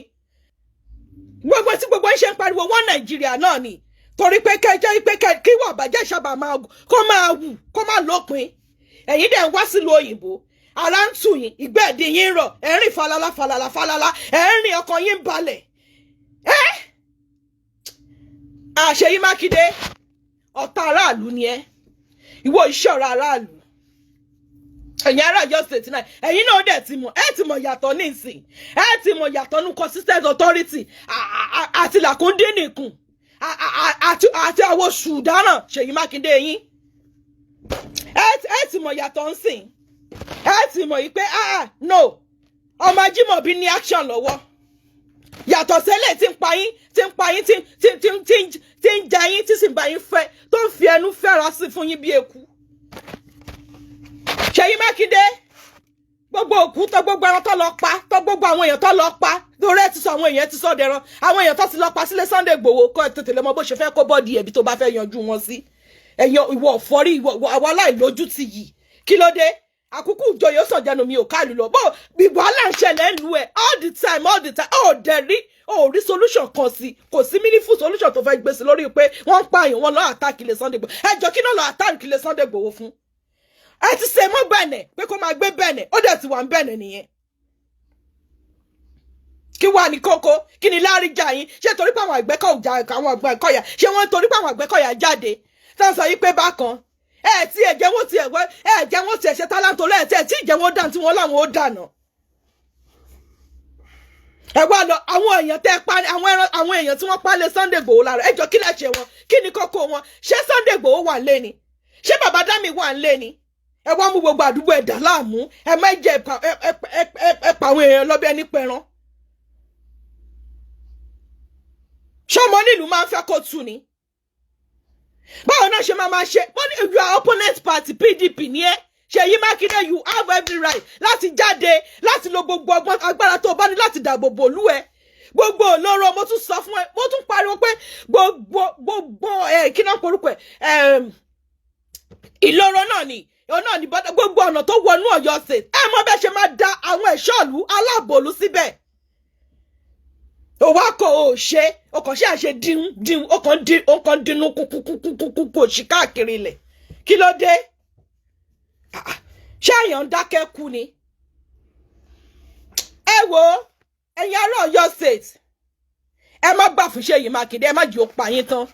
Gbogbo tí gbogbo ń ṣe ń pariwo wọ́n Nàìjíríà náà ni, torí pé kẹjẹ pé kí wọ́n bàjẹ́ sábà máa kó máa wù kó máa lópin. Ẹ̀yin dẹ̀ ń wá sílùú òyìnbó, ara ń tù yín, ìgbẹ́ ẹ̀dín yín rọ̀, ẹ̀ ń rìn falala falala falala, ẹ̀ ń rìn, ọkàn yín balẹ̀. Ẹ́ Ṣèyí Mákindé, ọ̀tá aráàlú ni ẹ́, ìwọ iṣẹ́ ọ̀rọ̀ aráàlú. Ẹ̀yin ará Ọ̀yọ́ State náà, ẹ̀yin náà dẹ̀ ti mọ̀, ẹ̀ ti mọ̀ yàtọ̀ nísìn, ẹ̀ ti mọ̀ yàtọ̀ nu consistent authority àti làkúndín nìkùn àti àwọn ṣùdáràn Ṣèyí Mákindé yín. Ẹ ti mọ̀ yàtọ̀ ńsìn, ẹ ti mọ̀ yìí pé, ah no, ọmọ Ajímọ̀bí ní action lọ́wọ́, yàtọ̀ sẹ́lẹ̀ tí ń pa yín, tí ń pa yín, tí ń jẹ yín, tí sì ń bá yín fẹ́, tó ń fi ẹnu fẹ́ra sí fún yín bí eku. Ṣèyí Mákindé, gbogbo òkú tó, gbogbo ẹran tó lọ pa, tó gbogbo àwọn èèyàn tó lọ pa, torí ẹ ti sọ àwọn èèyàn ti sọ dẹran, àwọn èèyàn tó ti lọ pa sílé Sunday Igboho, kọ́ ẹ tètè lè mọ bó ṣe fẹ́ kó body ẹ̀bí tó bá fẹ́ yanjú wọn sí. Ẹ̀yin ìwọ ọ̀fọ́rí, ìwọ àwọn aláìlójútì yìí, kí ló dé? Àkókò ìjọyọ̀ sọ̀jẹ̀nu mi ò káàlù lọ bó bí wàhálà ń ṣẹlẹ̀ ń lu ẹ̀ all the time, all the time. Ó dẹ̀ rí, ó rí solution kan sí, kò sí meaningful solution tó fẹ́ gbé sí lórí pé wọ́n ń pààyàn, wọn lọ́ọ́ attack ilé Sunday Igboho. Ẹ jọ, kí náà lọ́ọ́ attack ilé Sunday Igboho fún? Ẹ ti ṣe mọ́ Bẹ̀nẹ̀ pé kó máa gbé Bẹ̀nẹ̀, ó dẹ̀ ti wà ń Bẹ̀nẹ̀ nìyẹn. Kí wà ní kókó? Kí ni láríjà yín? Ṣé torí pé àwọn Àgbẹ̀kọ̀yà, ṣé wọ́n torí pé àwọn Àgbẹ̀kọ̀yà jáde tá ń sọ yí pé bákan ẹ tí ẹ jẹ́ wọ́n ti ẹ̀ ẹ jẹ́ wọ́n ti ẹ̀ ṣe tálántó lẹ́ẹ̀ tí ẹ tí ìjẹ́ wọ́n dàn tí wọ́n láwọn ó dànà. Ẹ wá lọ àwọn èèyàn tẹ́ pa, àwọn ẹran, àwọn èèyàn tí wọ́n pa lé Sunday Igboho lára. Ẹ jọ, kí lẹ ṣe wọn? Kí ni kókó wọn? Ṣé Sunday Igboho wà lé ni? Ṣé bàbá Dami wà ń lé ni? Ẹ wá mú gbogbo àdúgbò ẹ dà láàmú, ẹ má jẹ ẹ pa àwọn èèyàn lọ́bẹ̀ ní pẹran. Ṣọmọ nílùú máa ń fẹ́ kó tu ni? Báwo náà ṣe máa máa ṣe? Wọ́n ní you are opponent party, PDP ní ẹ́. Ṣèyí Mákindé, you have every right láti jáde, láti lo gbogbo ọgbọ́n agbára tó o bá ní láti dáàbò bò lú ẹ. Gbogbo olóró, mo tún sọ fún ẹ, mo tún pariwo pé gbogbo ẹ, kí náà porúkọ ẹ, ìloro náà ni, náà ni gbogbo ọ̀nà tó wọnú Ọ̀yọ́ State, ẹ mọ bẹ́ẹ̀ ṣe máa da àwọn ẹ̀ṣọ́ ìlú aláàbòlú síbẹ̀. Òwò akọ ò ṣe, o kàn ṣe àṣe dín dín, o kàn dínú kúkúkúkúkú òṣì káàkiri ilẹ̀. Kí ló dé? Ṣé àyàn ń dákẹ́ kú ni? Ẹ wo, ẹ̀yin ará Ọ̀yọ́ State, ẹ má gbà fún Ṣèyí Mákindé, ẹ má jẹ́ ó pa yín tán.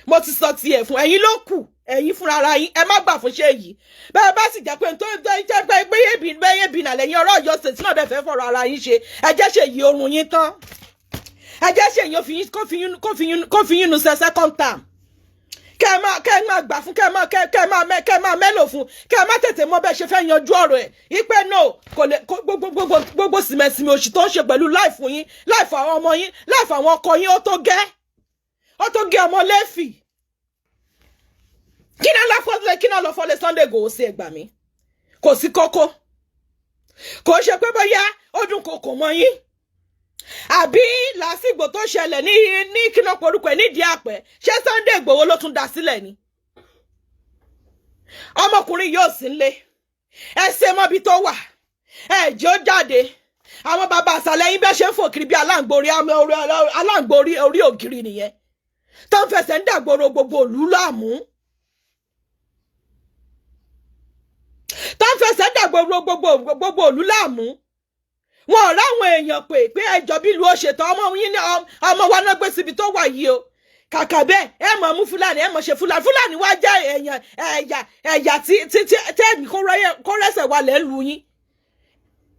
Mo ti sọ tiẹ̀ fún ẹ̀yin, ló kù ẹ̀yin fúnra ara yín. Ẹ má gbà fún Ṣèyí. Bẹ́ẹ̀ bá sì jẹ́ pé tó jẹ́ pé bẹ́ẹ̀ bí nàlẹ́ yín ọ̀rọ̀ Ọ̀yọ́ State náà dẹ̀ fẹ́ fọ̀rọ̀ ara yín ṣe, ẹ jẹ́ Ṣèyí orun yín tán, ẹ jẹ́ Ṣèyí kó fi yín nu sẹ́ second term. Kẹ́ ẹ máa gbà fún, kẹ́ ẹ máa mẹ́lò fún, kẹ́ ẹ má tètè mọ bẹ́ẹ̀ ṣe fẹ́ yanjú ọ̀rọ̀ ẹ̀ ipe no, kò lè gbogbo gbogbo gbogbo sìmẹ̀sìmẹ̀ òṣì tó ń ṣe pẹ̀lú life yín, life àwọn ọmọ yín, life àwọn ọkọ yín, ó tó gẹ́, ó tó gẹ́. Ọmọ lẹ́fì, kí náà lọ kí náà lọ fọ́lẹ̀ Sunday Igboho sí? Ẹgbà mi, kò sí kókó, kò ṣe pé bóyá ó dún kòkò mọ́ yín. Àbí làásìgbò tó ṣẹlẹ̀ ní kíná porúkọ ẹ̀ nídìí àpẹ, ṣé Sunday Igboho ló tún dá sílẹ̀ ni? Ọmọkùnrin yóò sí nílé, ẹ ṣe mọ́bi tó wà, ẹ jẹ́ ó jáde. Àwọn bàbá àṣàlẹ̀ yín bẹ́ẹ̀ ṣe ń fò kiri bí aláǹgbó orí ògiri nìyẹn, tó ń fẹsẹ̀ ń dàgbòrò gbogbo ìlú láàmú, tó ń fẹsẹ̀ ń dàgbòrò gbogbo ìlú láàmú. Wọn ò ráwọn èèyàn pé pé ẹjọ́ bí ìlú ó ṣètò ọmọ yín ní ọmọ wa náà gbé síbi tó wà yìí o. Kàkà bẹ́ẹ̀, ẹ mọ̀ mú Fúlàní, ẹ mọ̀ ṣe Fúlàní. Fúlàní wá jẹ́ èèyàn ẹ̀yà tí tẹ́ẹ̀mí kó rẹ́sẹ̀ wà lẹ́ lu yín.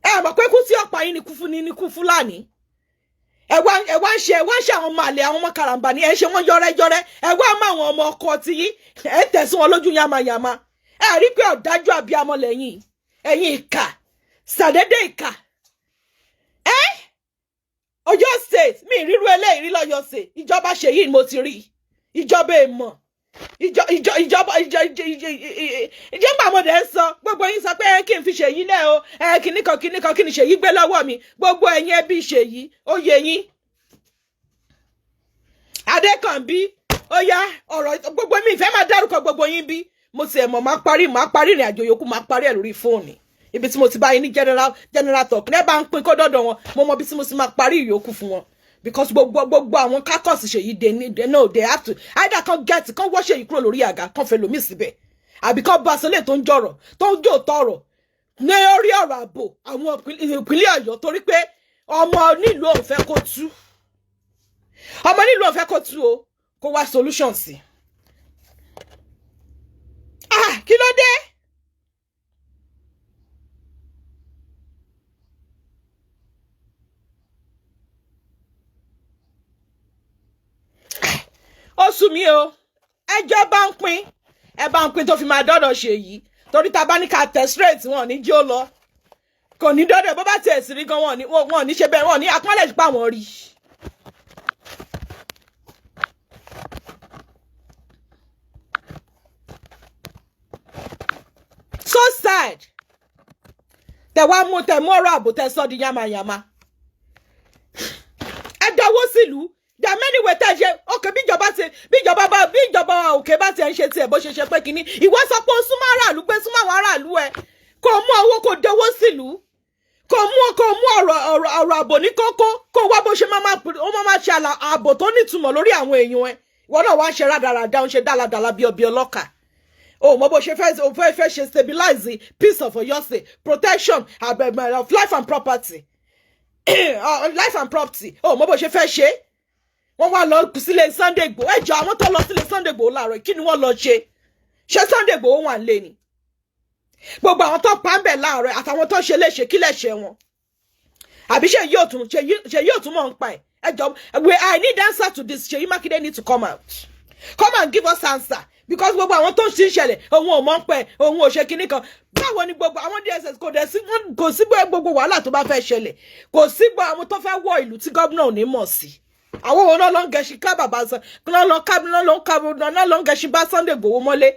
Ẹ mọ̀ pé kú tí ọ̀pá yín ni kú fún ní kú Fúlàní. Ẹ wá ń ṣe àwọn ọmọ àlè, àwọn ọmọ karambà ní ẹ ṣe wọ́n yọ́rẹ́yọ́rẹ́. Ẹ wá mọ àwọn ọmọ ọkọ tí yín, ẹ tẹ̀sí wọn lójú yamayama. Ẹ rí pé ọ̀dájú abiyamọ lẹ́yìn ẹ̀yin, ìkà sàdédé ìkà. Ẹ Ọ̀yọ́ State, mi ìrírú eléyìí rí lọ́yọ̀ State. Ìjọba ṣèyí ni mo ti rí ìjọba èèmọ̀, ìjọ ìjọ ìjọba ìjọ ìjọ ìjọ ìjọba. Mo dẹ̀ ń sọ, gbogbo yín sọ pé ẹ kí n fi Ṣèyí lẹ̀ o, ẹ kíní kan kíní kan, kí ni Ṣèyí gbé lọ́wọ́ mi? Gbogbo ẹ̀yin ẹbí Ṣèyí, ó yẹ yín. Adékànbí, ó yá ọ̀rọ̀ gbogbo mi ìfẹ́ máa dárúkọ gbogbo yín. Bí mo ti ẹ̀ mọ̀, máa parí ìrìn àjò yòókù, máa parí ẹ̀ lórí fóònù ibi tí mo ti bá yín ní general talk. Ní ẹ bá ń pín kó dọ́dọ̀ wọn, mo mọ bí tí mo ti máa parí ìyókù fún wọn, because gbogbo àwọn caucus Ṣèyí, they know they have to either kan get kan wọ́ Ṣèyí kúrò lórí àga, kan fẹ́ lòmí síbẹ̀, àbí kan bá aṣọ tó ń jọ̀rọ̀, tó ń jò tọrọ̀ ní orí ọ̀rọ̀ ààbò àwọn ìpínlẹ̀ Ọ̀yọ́, torí pé ọmọ nílùú òun fẹ́ kó tú, ọmọ nílùú òun fẹ́ kó tú o, kó wá solution sí. Ah, kí ló dé? Ó sú mi o. Ẹjọ́ bá ń pín, ẹ bá ń pín tó fi máa dọ́dọ̀ ṣe yìí, torí ta bá ní ká tẹ̀ straight, wọn ò ní jí ó lọ, kò ní dọ́dọ̀. Bó bá tiẹ̀ sí rí gan, wọn ò ní ṣe bẹ́ẹ̀, wọn ò ní acknowledge pa wọn rí. So sad. Tẹ wá mú, tẹ mú ọ̀rọ̀ ààbò, tẹ sọ di yamayama. Ẹ dọwọ́ sílùú. There are many way tẹ́ ẹ ṣe. Òkè bíjọba bá bíjọba òkè bá tiẹ̀ ń ṣe tiẹ̀, bó ṣe ṣe pé kínní, ìwọ sọ pé ó súnmọ́ aráàlú, pé súnmọ́ àwọn aráàlú ẹ, kò mú owó, kò dọwọ́ sílùú, kò mú ọ̀rọ̀ ààbò ní kókó, kó wá bó ṣe máa ó máa ṣe ààbò tó nítumọ̀ lórí àwọn èèyàn ẹ. Ìwọ náà wá ń ṣe rádaràda, ń ṣe dáladàla bí ọbẹ̀ ọlọ́kà. O mọ bó ṣe fẹ́, o fẹ́ ṣe stabilize the peace of Oyo State, protection of life and property, life and property. O mọ bó ṣe fẹ́ ṣe. Wọ́n wá lọ sílé Sunday Igboho. Ẹjọ́, àwọn tó lọ sílé Sunday Igboho láàárọ̀, kí ni wọ́n lọ ṣe? Ṣé Sunday Igboho wà ń lé ni? Gbogbo àwọn tó pa ń bẹ̀ láàárọ̀ àtàwọn tó ṣe léṣe, kí lè ṣe wọn? Àbí ṣe yóò tún mọ̀ ń pa ẹ̀? Ẹjọ́, we I need answer to this. Ṣèyí Mákindé need to come out, come and give us answer, because gbogbo àwọn tó ń ṣe ìṣẹ̀lẹ̀, òun ò mọ̀ ń pẹ́, òun ò ṣe kinní kan. Báwo ni gbogbo àwọn DSS kò dẹ̀ sí, kò sí gbogbo wàhálà tó bá fẹ́ ṣẹlẹ̀, kò sí gbogbo àwọn tó fẹ́ wọ ìlú tí gómìnà ò ní mọ̀ sí? Àwọn òun náà ló ń gẹṣin ká bàbá sọ náà lọ ká náà ló ń ká náà ló ń gẹṣin bá Sunday Igboho mọ́lé.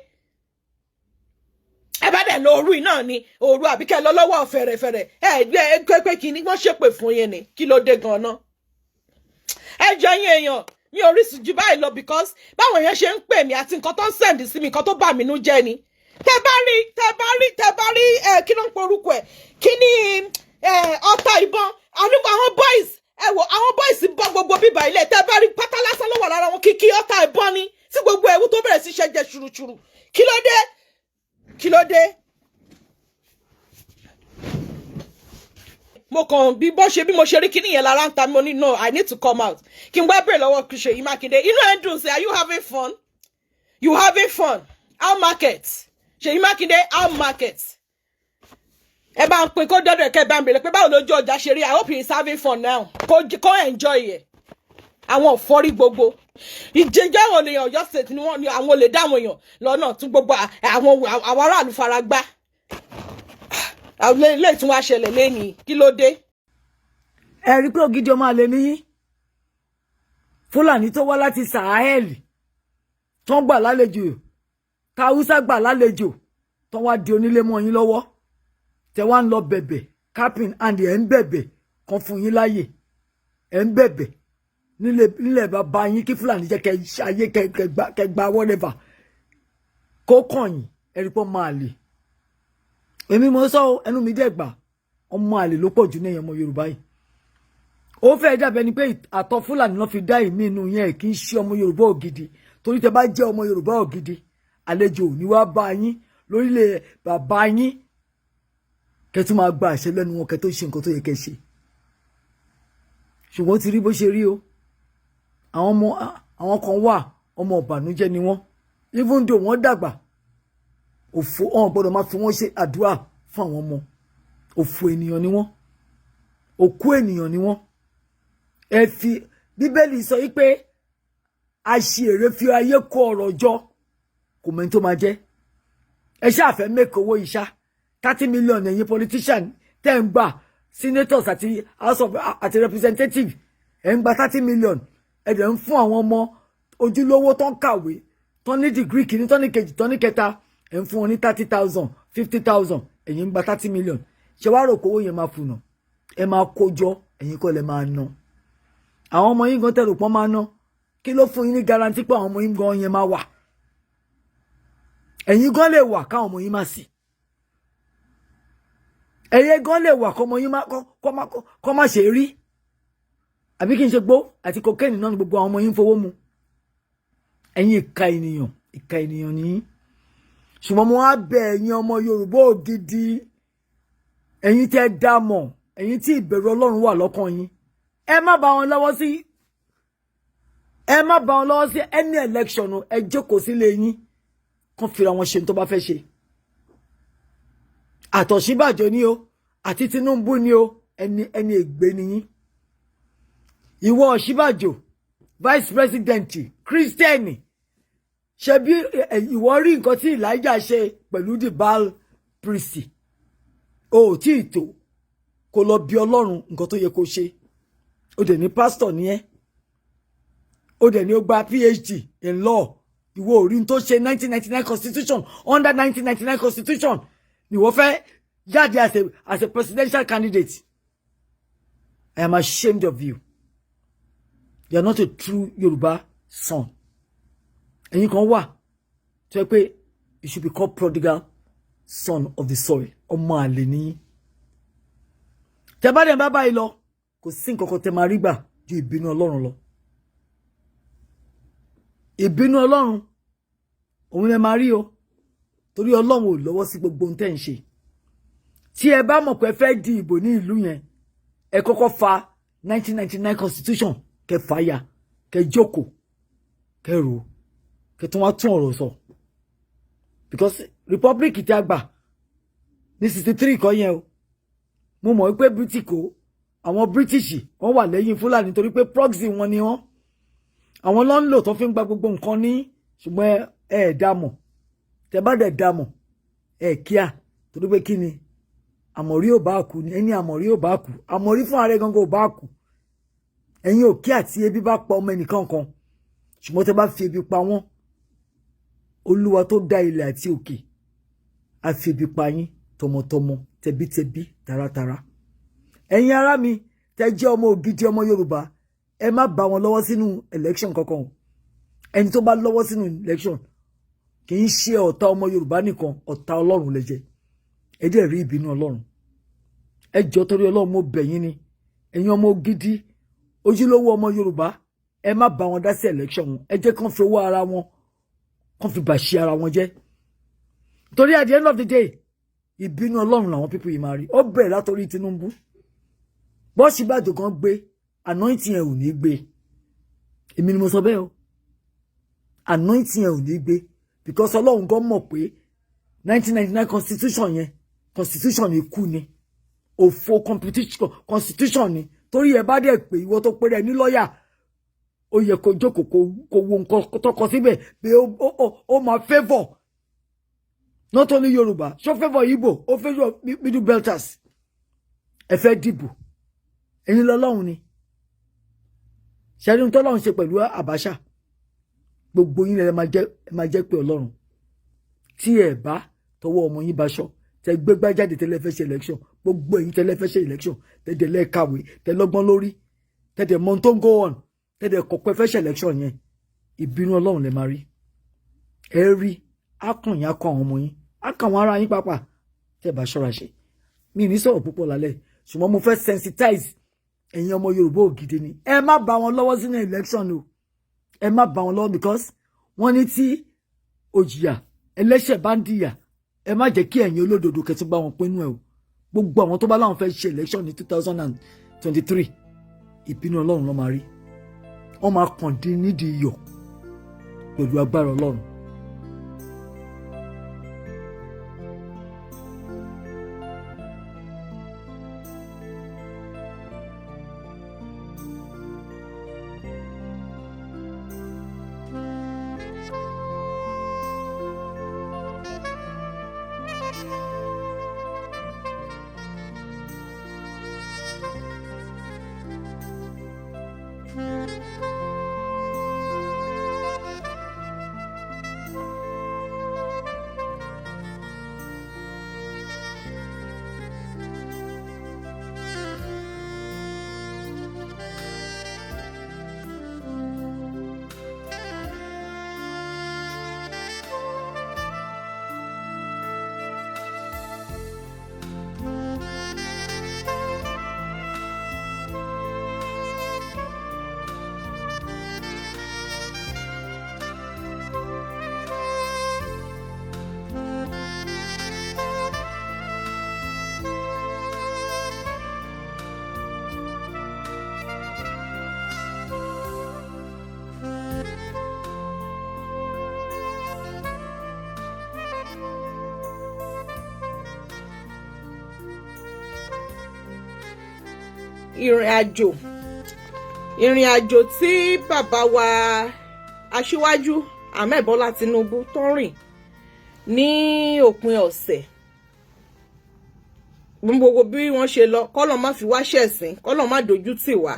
Ẹ bá dẹ̀ lọ òru náà ni òru, àbíkẹ́ lọ lọ́wọ́ fẹ̀rẹ̀fẹ̀rẹ̀. Ẹ gbé pé kí ni wọ́n ṣépè fún yín ni? Kí ló dé gan-an? Ẹ jẹ́ yín èèyàn mi ò rí jù báyìí lọ, because báwọn èèyàn ṣe ń pè mí àti nǹkan tó ń send sí mi, nǹkan tó bà mí nú jẹ́ ni. Tẹ bá rí ẹ, kí ló ń porúkọ ẹ, kí ni ẹ, ọta ìbọn àdúgbò àwọn boys. Ẹ wò, àwọn boys bọ́ gbogbo bíbá ilé. Tẹ bá rí, pátá lásán ló wà lára wọn, kíkí ọta ìbọn ni tí gbogbo ẹ̀wù tó bẹ̀rẹ̀ sí ṣẹ́jẹ̀ ṣùrùṣùrù. Kí ló dé? Kí ló dé? Mo kàn bí bó ṣe bí mo ṣe rí kíní yẹn lára ń ta. Mo ní no, I need to come out, kí n wá bèrè lọ́wọ́ Ṣèyí Mákindé. Inú ẹ̀ ń dùn sí. Are you having fun? You having fun? How market, Ṣèyí Mákindé? How market? Ẹ bá ń pín kó dọ́dọ̀ ẹ̀kẹ́, bá ń bèrè pé báwo lójú ọjà ṣe rí. I hope he is having fun now. Kó enjoy ẹ̀. Àwọn òfòrí gbogbo ìjẹjẹ àwọn èèyàn Ọ̀yọ́ State ni wọ́n ni àwọn olè dá àwọn èèyàn lọ́nà tún gbogbo àwọn aráàlú fara gbá. Àwọn ilé ìtún wá ṣẹlẹ̀ lẹ́nìí. Kí ló dé? Ẹ rí pé ògidì ọmọ àlè níyín. Fúlàní tó wá láti Sahel tó ń gbà lálejò, káwúsá gbà lálejò, tó wá di onílé mọ́ yín lọ́wọ́, tẹ wá ń lọ bẹ̀bẹ̀ capin and ẹ̀ ń bẹ̀bẹ̀ kan fún yín láàyè. Ẹ̀ ń bẹ̀bẹ̀ nílẹ̀ bàbá yín kí Fúlàní jẹ́ kẹ́ ṣayé, kẹ́ gba whatever kó kàn yín. Ẹ̀rí pọ́ máa lè èmi mo sọ, ẹnu mi dẹ̀ gbà, ọmọ àlè ló pọ̀ jù ní ẹ̀yàn ọmọ Yorùbá yìí. Ó fẹ́ dàbẹ́ ni pé àtọ̀ Fúlàní náà fi dá ìmí inú yẹn. Kì í ṣe ọmọ Yorùbá ògidì, torí tẹ bá jẹ́ ọmọ Yorùbá ògidì, àlejò ò ní wá bá yín lórílẹ̀ bàbá yín, kẹ́ tún máa gba àṣẹ lẹ́nu wọn kẹ́ tó ṣe nǹkan tó yẹ kẹ́ ṣe. Ṣùgbọ́n ti rí bó ṣe rí o. Àwọn ọmọ, àwọn kan wà, ọmọ ìbànújẹ́ ni wọ́n. Even though wọ́n dàgbà, òfò ọ̀hún gbọ́dọ̀ máa fi wọ́n ṣe àdúrà fún àwọn ọmọ. Òfò ènìyàn ni wọ́n, òkú ènìyàn ni wọ́n. Ẹ fi Bíbélì sọ yí pé aṣièrè fi ayé kó ọrọ̀ jọ, kò mẹ́ni tó máa jẹ́. Ẹ ṣáà fẹ́ make owó ìṣá 30 million. Ẹ̀yin politician tẹ́ ń gbà, senators àti House of àti representative, ẹ̀ ń gba 30 million. Ẹ dẹ̀ ń fún àwọn ọmọ ojúlówó tó ń kàwé, tó ní degree kìíní, tó ní kejì, tó ní kẹta, ẹ̀ ń fún wọn ní 30,000, 50,000. Ẹ̀yin ń gba 30 million. Ṣé wàá rò kówó yẹn máa fùnà? Ẹ máa kó jọ, ẹ̀yin kọ́ lẹ máa ná. Àwọn ọmọ yín gan tẹ̀rù pọ́n máa ná. Kí ló fún yín ní guarantee pé àwọn ọmọ yín gan yẹn máa wà? Ẹ̀yin gan lè wà káwọn ọmọ yín má sí. Ẹ̀yẹ gan lè wà kọ́mọ yín kọ́ má ṣe rí. Àbí kí n ṣe gbó àti cocaine náà ni gbogbo àwọn ọmọ yín fowó mu? Ẹ̀yin ìka ènìyàn, ìka ènìyàn nìyí. Ṣùgbọ́n mo wá bẹ̀ ẹ̀yin ọmọ Yorùbá ògidì, ẹ̀yin tẹ́ dá mọ̀, ẹ̀yin tí ìbẹ̀rù Ọlọ́run wà lọ́kàn yín, ẹ má bá wọn lọ́wọ́ sí, ẹ má bá wọn lọ́wọ́ sí any election. Ẹ jókòó sílé yín, kàn fira wọn ṣe tó bá fẹ́ ṣe. Àtọ̀síbàjò ni o, àti Tinubu ni o, ẹni ègbé ni yín. Ìwọ Ọ̀ṣínbàjò, vice president Christian, ṣebí ìwọ rí nǹkan tí Elijah ṣe pẹ̀lú the Baal priest. O ò tí ì tó kó lọ bí Ọlọ́run nǹkan tó yẹ kó ṣe. O dẹ̀ ní pastor ní ẹ́, o dẹ̀ ní o gba PhD in law. Ìwọ ò rí n tó ṣe 1999 constitution. Under 1999 constitution ni ìwọ fẹ́ jáde as a presidential candidate. I am ashamed of you. You are not a true Yoruba son. Ẹ̀yin kan wà tó yẹ pé you should be called prodigal son of the soil. Ọmọ àlè nìyí. Tẹ bá dẹ̀ bá báyìí lọ, kò sí nǹkan kan tẹ máa rí gbà ju ìbínú Ọlọ́run lọ. Ìbínú Ọlọ́run òun lẹ máa rí o, torí Ọlọ́run ò lọ́wọ́ sí gbogbo ohun tẹ́ ń ṣe. Tí ẹ bá mọ̀ pé ẹ fẹ́ di ìbò ní ìlú yẹn, ẹ kọ́kọ́ fa 1999 constitution, kẹ fàáyà, kẹ jókòó, kẹ rò, kẹ tún wá tún ọ̀rọ̀ sọ, because republic tí a gbà ní 63 kọ́ yẹn o. Mo mọ̀ wípé British kò, àwọn British wọ́n wà lẹ́yìn Fúlàní torí pé proxy wọn ni wọ́n, àwọn ló ń lò tó fi ń gba gbogbo nǹkan ní. Ṣùgbọ́n ẹ ẹ̀ dá mọ̀. Tẹ bá dẹ̀ dá mọ̀, ẹ kíá, torí pé kí ni àmọ̀rí ò bá kú ni ẹni àmọ̀rí ò bá kú, àmọ̀rí fún ààrẹ gangan ò bá kú. Ẹ̀yin ò kí àti ebi bá pa ọmọ ẹnìkan kan, ṣùgbọ́n tẹ bá fi ebi pa wọ́n, Olúwa tó dá ilẹ̀ àti òkè á fi ebi pa yín tọmọtọmọ, tẹbítẹbí, taratara. Ẹ̀yin ará mi tẹ jẹ́ ọmọ ògidì ọmọ Yorùbá, ẹ má bá wọn lọ́wọ́ sínú election kankan o. Ẹni tó bá lọ́wọ́ sínú election kì í ṣe ọ̀tá ọmọ Yorùbá nìkan, ọ̀tá Ọlọ́run lè jẹ́. Ẹ dẹ̀ rí ìbínú Ọlọ́run. Ẹ jọ, torí Ọlọ́run, mo bẹ̀ yín ni. Ẹ̀yin ọmọ gidi, ojúlówó ọmọ Yorùbá, ẹ má bá wọn dá sí election wọn. Ẹ jẹ́ kán fi owó ara wọn, kán fi bàṣẹ ara wọn jẹ́, torí at the end of the day, ìbínú Ọlọ́run làwọn people yìí máa rí. Ó bẹ̀rẹ̀ látòrí Tinubu. Bọ́sibàjò kan gbé anointing ẹ̀ ò ní gbé. Èmi ni mo sọ bẹ́ẹ̀ o. Anointing ẹ̀ ò ní gbé, because Ọlọ́run gan mọ̀ pé 1999 constitution yẹn, constitution ikú ni, òfo constitution ni. Torí ẹ bá dẹ̀ pé ìwọ tó pé rẹ ní lọ́ọ̀yà, ó yẹ kó jókòó, kó wo nǹkan tó kọ síbẹ̀ pé ó máa favour not only Yorùbá, ṣó favour Igbo, ó favour Middle Belters. Ẹ fẹ́ dìbò, ẹ̀yin lọ́lọ́run ni. Ṣẹ́ni tọ́lọ́run ṣe pẹ̀lú Abacha, gbogbo yín ẹ máa jẹ́ pé Ọlọ́run. Tí ẹ bá tọwọ́ ọmọ yín baṣọ, tẹ gbégbá jáde, tẹ́lẹ̀ fẹ́ ṣe election, gbogbo ẹ̀yin tẹ́lẹ̀ fẹ́ ṣe election, tẹ́lẹ̀ kàwé, tẹ́ lọ́gbọ́n lórí. Tẹ̀dẹ̀ mọ tó ń go on, tẹ̀dẹ̀ kọ̀pẹ́ fẹ́ ṣe election yẹn, ìbínú Ọlọ́run lè máa rí. Ẹ rí akàn yín, akọ àwọn ọmọ yín, akàn àwọn ará yín pàápàá, tẹ́ bá ṣọ́ra ṣe. Mi ní sọ̀rọ̀ púpọ̀ lálẹ́, ṣùgbọ́n mo fẹ́ sensitize ẹ̀yin ọmọ Yorùbá ògidì ni. Ẹ má bá wọn lọ́wọ́ sínú election o. Ẹ má bá wọn lọ́wọ́, because wọ́n ní tí òjìyà ẹlẹ́ṣẹ̀ bá ń dìyà, ẹ má jẹ́ kí ẹ̀yin olódodo kẹtù bá wọn pinnu ẹ o. Gbogbo àwọn tó bá láwọn fẹ́ ṣe election ní 2023, ìbínú Ọlọ́run ló máa rí. Wọ́n máa kàn dín nídìí iyọ̀ pẹ̀lú agbára Ọlọ́run. Ìrìn àjò tí bàbá wa Aṣíwájú Ahmed Bọ́lá Tinubu tó rìn ní òpin ọ̀sẹ̀, gbogbo bí wọ́n ṣe lọ, kọ́lọ̀ má fi wá ṣẹ̀sín, kọ́lọ̀ má dojú tì wá.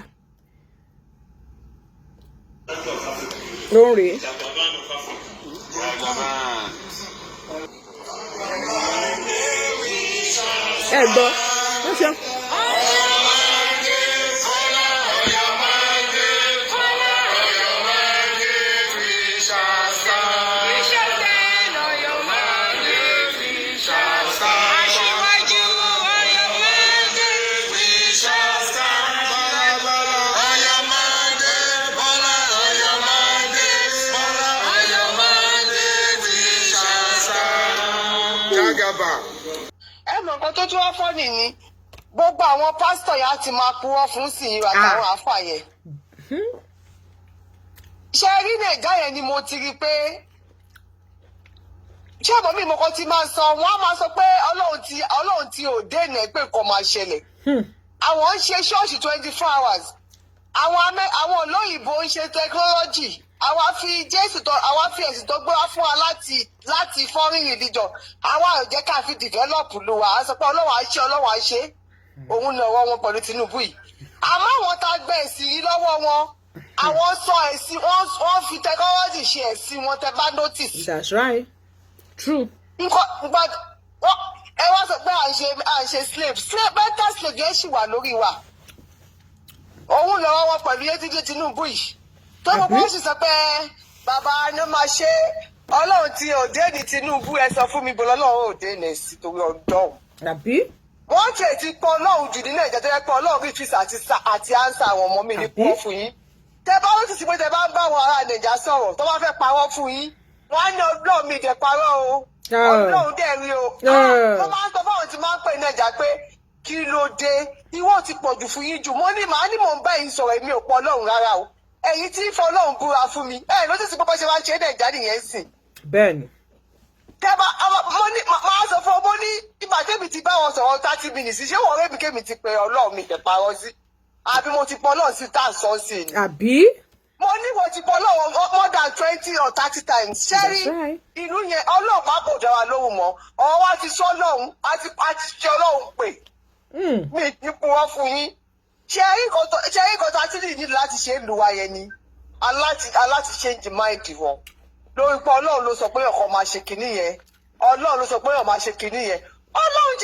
Ló ń rèé. Jagaban of Africa. Jagaban. Ẹ gbọ́ wọ́n ṣe. Aṣíwájú Ọ̀yọ́mọdé. Jagaban. Ẹ mọ nǹkan tó tún wá funny ni, gbogbo àwọn pásítọ̀ yẹn á ti máa purọ́ fún sí i àtàwọn àáfà yẹn. Ṣé rí Nàìjà yẹn ni mo ti rí i pé, ṣé ọmọ mi mo kàn ti máa sọ, wọn á máa sọ pé Ọlọ́run ti òde ẹ̀ pé nǹkan máa ṣẹlẹ̀. Àwọn ń ṣe ṣọ́ọ̀ṣì 24 hours, àwọn olóyìnbó ń ṣe technology, àwa fi Jésù tó, àwa fi ẹ̀sìn tó gbé wá fún wa láti foreign religion, àwa ò jẹ́ ká fi develop lu wa. A sọ pé Ọlọ́run á ṣe, Ọlọ́run á ṣe. Òun ní ọwọ́ wọn pẹ̀lú Tinubu yìí. Àmọ́ àwọn tá a gbẹ ẹ̀sìn yìí lọ́wọ́ wọn, àwọn sọ ẹ̀sìn wọ́n, wọ́n fi technology ṣe ẹ̀sìn wọn, tẹ bá notice. That's right, true. Nǹkan but ẹ wá sọ pé à ń ṣe slave, mental slave yẹn ṣì wà lórí wa. Òun lọ́wọ́ wọn pẹ̀lú Yétúndé Tinubu yìí tó gbogbo wọn sì sọ pé bàbá ni ó máa ṣe, Ọlọ́run ti òde ní Tinubu. Ẹ sọ fún mi bó lọ́lọ́run òde ní sí torí ọdọ́run. Àbí. Wọ́n tiẹ̀ ti pọ̀ Ọlọ́run jù ní Nàìjíríà tó yẹ pé Ọlọ́run rí fisa àti answer àwọn ọmọ mi ní Àbí? pọ̀ fún yín. Tẹ bá wọ́n sì sí pé tẹ bá ń bá àwọn ará Nàìjíríà sọ̀rọ̀, tó bá fẹ́ parọ́ fún yín, wọ́n á ní Ọlọ́run mi dẹ̀ parọ́ o. Ah. Ọlọ́run dẹ̀ rí o. Ah. Wọ́n máa ń sọ fáwọn tí máa ń pè ní Nàìjíríà pé kí ló dé, ìwọ ti pọ̀ jù fún yín jù. Mo ní màá ní mò ń bá yín sọ̀rọ̀, èmi ò pọ̀ Ọlọ́run rárá o. Ẹ̀yin tí ń fọ Ọlọ́run búra fún mi, ẹ̀ ló sì sí pé bó ṣe máa ń ṣe é Nàìjíríà nìyẹn sìn. Bẹ́ẹ̀ni. Tẹ́bá mo ní máa sọ fún ọ, mo ní ìgbà tẹ́mi ti bá wọn sọ̀rọ̀ 30 minutes, ṣé wọ́n rẹ́mi kémi ti pe Ọlọ́run mi tẹ̀ parọ́ sí, àbí mo ti pọ̀ Ọlọ́run sí tá à ń sọ sí ni? Àbí. Mo ní mo ti pọ̀ Ọlọ́run more than 20 or 30 times. Ṣé rí That's right. ìlú yẹn, Ọlọ́run má kò dá wa lóhùn mọ́. Ọ̀rọ̀ wa ti sọ Ọlọ́run, a ti ṣe Ọlọ́run pè. Mi ní purọ́ fún yín. Ṣé rí nǹkan tó a ti ní láti ṣe é lu wa yẹn ni aláti change mind wọn lórí pé Ọlọ́run ló sọ pé ọkọ máa ṣe kinní yẹn, Ọlọ́run ló sọ pé ọ̀ máa ṣe kinní yẹn. Ọlọ́run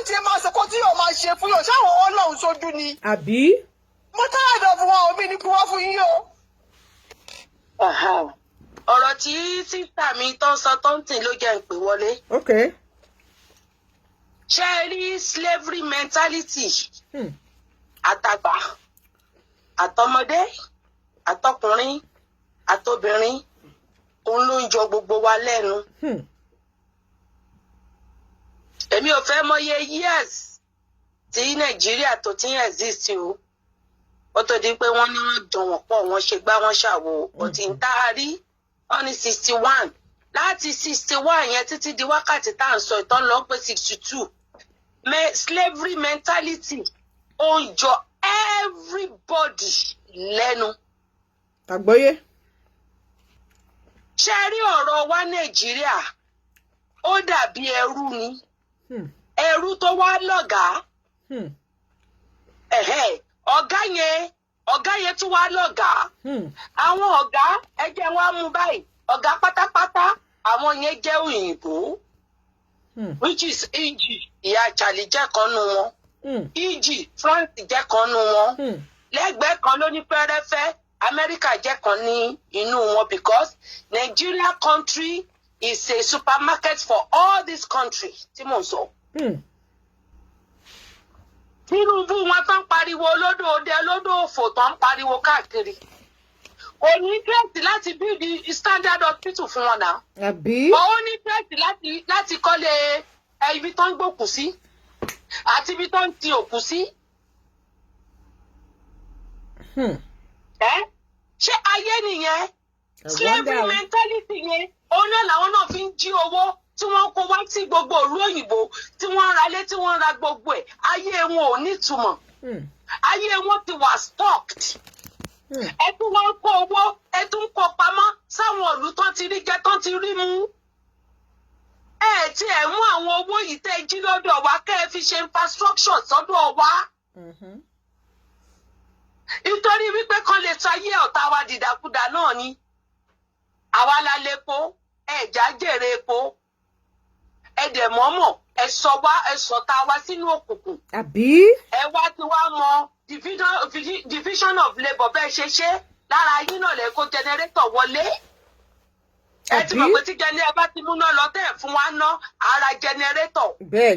jẹ́ máa sọ kó tí yóò máa ṣe fún yóò ṣáwọn Ọlọ́run sójú ni. Àbí. Mo tired of wọn omi ní kí wọ́n fún yín o. Ọ̀rọ̀ tí sister mi tó ń sọ tó ń tì ló jẹ́ ń pè wọlé. Ok. Ṣé ẹ rí slavery mentality? Àtàgbà, àtọmọdé, àtọkùnrin, àtobìnrin, òun ló ń jọ gbogbo wa lẹ́nu. Èmi ò fẹ́ mọye years tí Nàìjíríà tó ti ń exist o, ó tó di pé wọ́n ní wọ́n jọ wọ́n pọ̀, wọ́n ṣe gbá, wọ́n ṣàwo, ó ti ń tá a rí wọ́n ní 61. Láti 61 yẹn títí di wákàtí tá à ń sọ ìtàn lọ pé 62, slavery mentality ó ń jọ everybody lẹ́nu. Àgbọ́yé. Ṣe rí ọ̀rọ̀ wa Nàìjíríà, ó dàbí ẹrú ni. Ẹrú tó wá lọ́gàá. Ẹ̀hẹ́, ọ̀gá yẹn tún wá lọ́gàá. Àwọn ọ̀gá ẹjẹ́ wa mú báyìí, ọ̀gá pátápátá àwọn yẹn jẹ́ òyìnbó, which is eg ìyá Charlie jẹ́ kan nínú wọn, eg France jẹ́ kan nínú wọn. Lẹ́gbẹ̀ẹ́ kan ló ní fẹ́rẹ́fẹ́, Amẹ́ríkà jẹ́ kan ní inú wọn, because Nigeria country is a supermarket for all these countries tí mò ń sọ. Tinubu wọn tán pariwo olódò òde, olódò òfò tán ń pariwo káàkiri, kò ní interest láti build standard hospital fún wọn náà. Àbí. Ó ní interest láti kọ́lé ibi tó ń gbòkú sí àti ibi tó ń ti òkú sí. Ẹ ṣé ayé nìyẹn? I Slavery wonder o. mentality yẹn, òun náà làwọn náà fi ń jí owó tí wọ́n kó wá sí gbogbo ìlú òyìnbó, tí wọ́n ń ralé, tí wọ́n ń ra gbogbo ẹ̀. Ayé wọn ò nítumọ̀. Ayé wọn ti wà stucked. Ẹ tún wọ́n kó owó, ẹ tún kó pamọ́ sáwọn ìlú tán ti rí jẹ, tán ti rí mú. Ẹ tí ẹ mú àwọn owó yìí tẹ́ ẹ jí lọ́dọ̀ wa, kẹ́ ẹ fi ṣe infrastructure sọ́dọ̀ wa, nítorí wípé kan lè sọ ayé ọ̀tá wa dìdàkudà náà ni. Àwa la lépo, ẹ̀já jèrè epo, ẹ dẹ̀ mọ́mọ́ ẹ sọ wá, ẹ sọ ta wá sínú òkùnkùn. Àbí. Ẹ wá tí wàá mọ division of labour bẹ́ẹ̀ ṣe ṣe lára yín náà, lẹ kó generator wọlé. Ẹ ti mọ̀ pé tí generator bá ti múná lọ, tẹ́ ẹ̀ fún wa ná ara generator,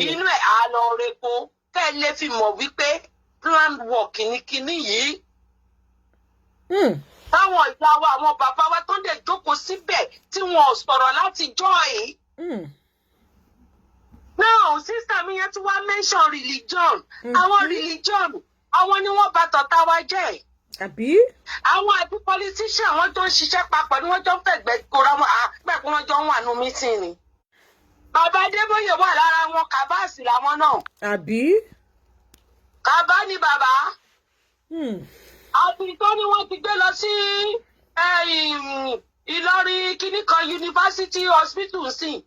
inú ẹ̀ á lọ repo, kẹ́ ẹ lè fi mọ̀ wípé plan work ní kinní yìí. Táwọn ìyá wa, àwọn bàbá wa tó ń dẹ̀ jókòó síbẹ̀ tí wọn ò sọ̀rọ̀ láti jọ́ ẹ̀. Now, sister mi yẹn tún wá mention religion. Àwọn religion, àwọn ni wọ́n bà tọ̀tá wa jẹ́. Àbí. Àwọn àti politician, wọ́n jọ ń ṣiṣẹ́ papọ̀ ni, wọ́n jọ ń fẹ̀gbẹ́ kóra wọn àpẹ́ pé wọ́n jọ ń wà nù meeting ni. Bàbá Adébóyè wà lára wọn, cabals làwọn náà. Àbí. Cabal ni bàbá. Àti tó ní wọ́n ti gbé lọ sí Ìlọrin kinní kan university hospital sí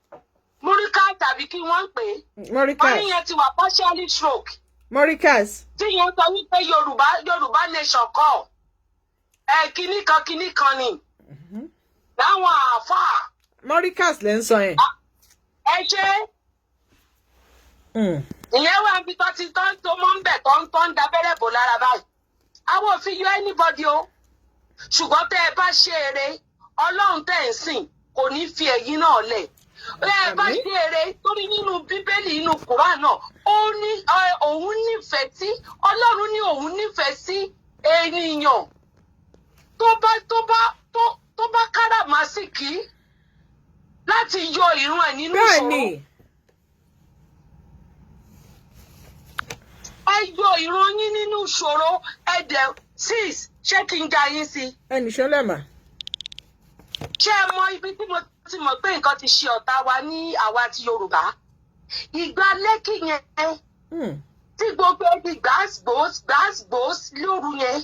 Múríkà tàbí kí wọ́n ń pè é. Wọ́n Morikas. ní yẹn ti wà partially stroke. Morikas. Tí yẹn sọ wípé Yorùbá nation kọ́ ẹ, kinní kan kinní kan ni láwọn àáfàá. Morikas lẹ́ ń sọ yẹn. Ẹ ṣe. Ìyẹn wà níbi tó ti tó ń tó mọ́ ń bẹ̀, tó ń dabẹ́rẹ́ bò lára báyìí. Àwọn ò fi yọ anybody o, ṣùgbọ́n tẹ́ ẹ bá ṣe eré, Ọlọ́run tẹ́ ẹ̀ ń sìn kò ní fi ẹ̀yin náà lẹ̀. Tẹ́ ẹ bá Àmín. ṣe eré, torí nínú Bíbélì, inú Kùrán náà, ó ní òun nífẹ̀ẹ́ sí, Ọlọ́run ní òun nífẹ̀ẹ́ sí ènìyàn tó bá káràmásìkí láti yọ ìran ẹ̀ nínú ìṣòro. Ẹ yọ ìran yín nínú ìṣòro. Ẹ dẹ̀ sis, ṣé kí n já yín sí? Ẹnì ṣọlẹ̀ mà. Ṣé ẹ mọ ibi tí mo ti mọ̀ pé nǹkan ti ṣe ọ̀tá wa ní àwa ti Yorùbá? Ìgbà Lẹ́kì yẹn, tí gbogbo ẹbí gbàsgbòs gbàsgbòs lóru yẹn,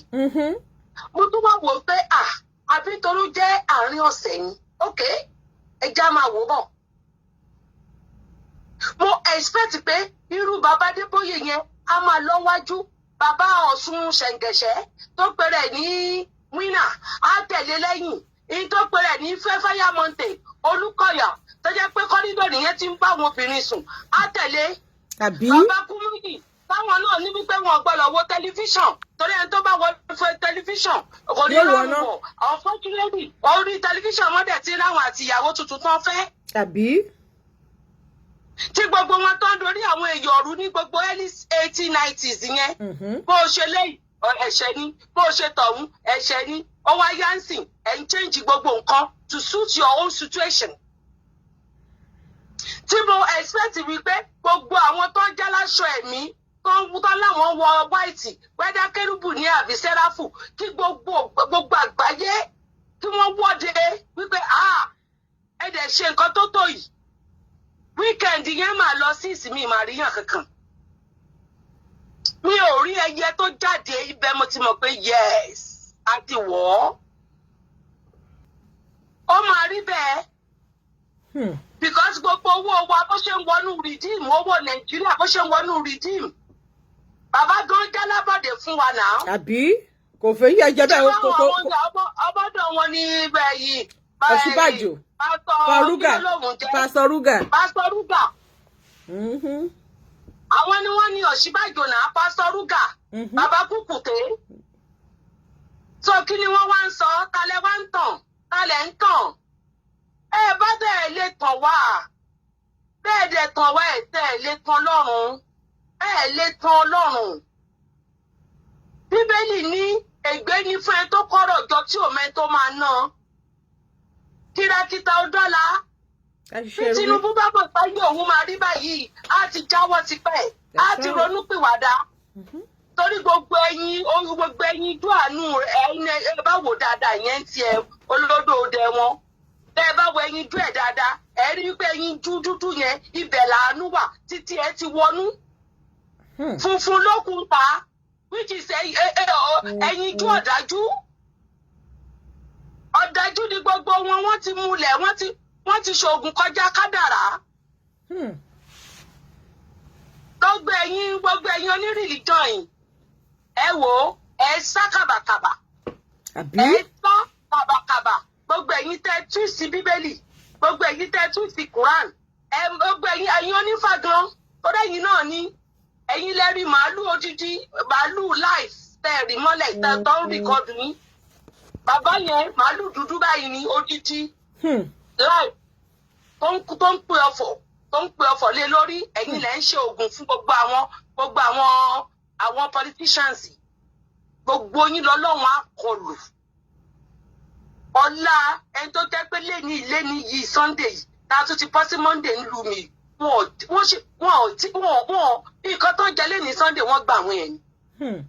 mo tún wá wò ó pé à, àbí torí jẹ́ àárín ọ̀sẹ̀ ni? Ok, ẹ já máa wò bọ̀. Mo expect pé irú bàbá Adébóyè yẹn a máa lọ wájú, bàbá Ọ̀ṣun Ṣẹ̀ǹgẹ̀ṣẹ̀ tó pèrè ní winner á tẹ̀lé lẹ́yìn, èyí tó pèrè ní fẹ́fẹ́yà mountain Olúkọ̀yà, tó jẹ́ pé corridor nìyẹn ti ń bá àwọn obìnrin sùn, á tẹ̀lé. Àbí. Bàbá Kúmúyì. Táwọn náà ní wípé wọn gbọ́dọ̀ wo tẹlifíṣàn, torí ẹni tó bá wọ fẹ́ tẹlifíṣàn kò ní Yóò rọrùn wọná. wọ̀. Unfortunately, orí tẹlifíṣàn wọn dẹ̀ ti ráwọn àti ìyàwó tuntun tán fẹ́, Tàbí tí gbogbo wọn tó ń dorí àwọn èèyàn ọ̀rú ní gbogbo early 80s, 90s yẹn. Bó o ṣe léyìí, ẹ̀ṣẹ̀ ni. Bó o ṣe tọ̀hún, ẹ̀ṣẹ̀ ni. Ó wá yánsìn, ẹ̀ ń change gbogbo nǹkan to suit your own situation. Tí mo expect wípé gbogbo àwọn tó ń jáláṣọ ẹ̀mí, tó ń tó láwọn wọ white, whether kérúbù ní àbí sẹ́ráfù, kí gbogbo àgbáyé kí wọ́n wọ́de wípé, "Ah, ẹ dẹ̀ ṣe nǹkan tó tó yìí." Weekend yẹn máa lọ sí ìsinmi ìmàríyàn kankan, mi ò rí ẹyẹ tó jáde. Ibẹ̀ mo ti mọ̀ pé yes, a ti wọ̀ ọ́, ó máa rí bẹ́ẹ̀, because gbogbo owó wa bó ṣe ń wọnú Redeem, owó Nàìjíríà bó ṣe ń wọnú Redeem, bàbá gan jálábọ̀dé fún wa náà. Àbí kò fẹ́ yí ẹjẹ bẹ́ẹ̀ kò kò. Ọbọ̀dọ̀ wọn ní ibẹ̀ yìí. Ọ̀ṣínbàjò. Pásítọ̀ Ruga. Pásítọ̀ Ruga. Pásítọ̀ Ruga. Àwọn ni wọ́n ní Ọ̀ṣínbàjò náà, Pásítọ̀ Ruga. Bàbá Kúkùté. So kí ni wọ́n wá ń sọ? Talẹ̀ wá ń tàn? Talẹ̀ ń tàn? Ẹ bá bẹ́ẹ̀ lè tàn wá, bẹ́ẹ̀ dẹ̀ tàn wá, ẹ̀ tẹ́ ẹ̀ lè tàn Ọlọ́run, ẹ̀ lè tàn Ọlọ́run. Bíbélì ní ègbé ní fún ẹ tó kọ́rọ̀ jọ tí ò mẹ́ tó máa ná. Kìràkìtà ọdọ́là. Bí Tinubu bá mọ̀ pé òun máa rí báyìí, á ti jáwọ́ tipẹ́, á ti ronúpìwàdà, torí gbogbo ẹyin ohun, gbogbo ẹyin ijó àánú ẹyin, ẹ bá wò dáadáa, ìyẹn ń tiẹ̀ olódò òde wọn. Tẹ́ ẹ bá wo ẹyin ijó ẹ̀ dáadáa, ẹ rí wípé ẹyin ijó dúdú yẹn, ibẹ̀ làánú wà títí ẹ ti wọnú. Funfun ló kún pa, which is ẹyin ijó ọ̀dájú. Ọ̀dájú ni gbogbo wọn. Wọ́n ti múlẹ̀, wọ́n ti ṣoògùn kọjá kádàrá. Gbogbo ẹ̀yin onírìlíjọ́yìn, ẹ wò ó, ẹ sá kàbàkàbà. Ẹ sá kàbàkàbà. Gbogbo ẹ̀yin tẹ́ tú sí Bíbélì, gbogbo ẹ̀yin tẹ́ tú sí Quran, ẹ gbogbo ẹ̀yin onífàgàn, torí ẹ̀yin náà ni ẹ̀yin lẹ rí màálù, odidi màálù life tẹ́ rí mọ́lẹ̀ tẹ́ tó ń record yín. Bàbá yẹn, màálù dúdú báyìí ni, odidi life tó ń pè ọ̀fọ̀, tó ń pè ọ̀fọ̀ lé lórí. Ẹ̀yin lẹ ń ṣe oògùn fún gbogbo àwọn politicians. Gbogbo yín lọ́lọ́run á kọlù. Ọlá ẹni tó jẹ́ pé lẹ́ni lẹ́ni yìí, Sunday yìí tá a tún ti bọ́ sí Monday ń lu mi, wọn ò ṣe, wọn ò tí wọn wọn nǹkan tó ń jẹ lẹ́ni Sunday, wọ́n gbà àwọn yẹn ni.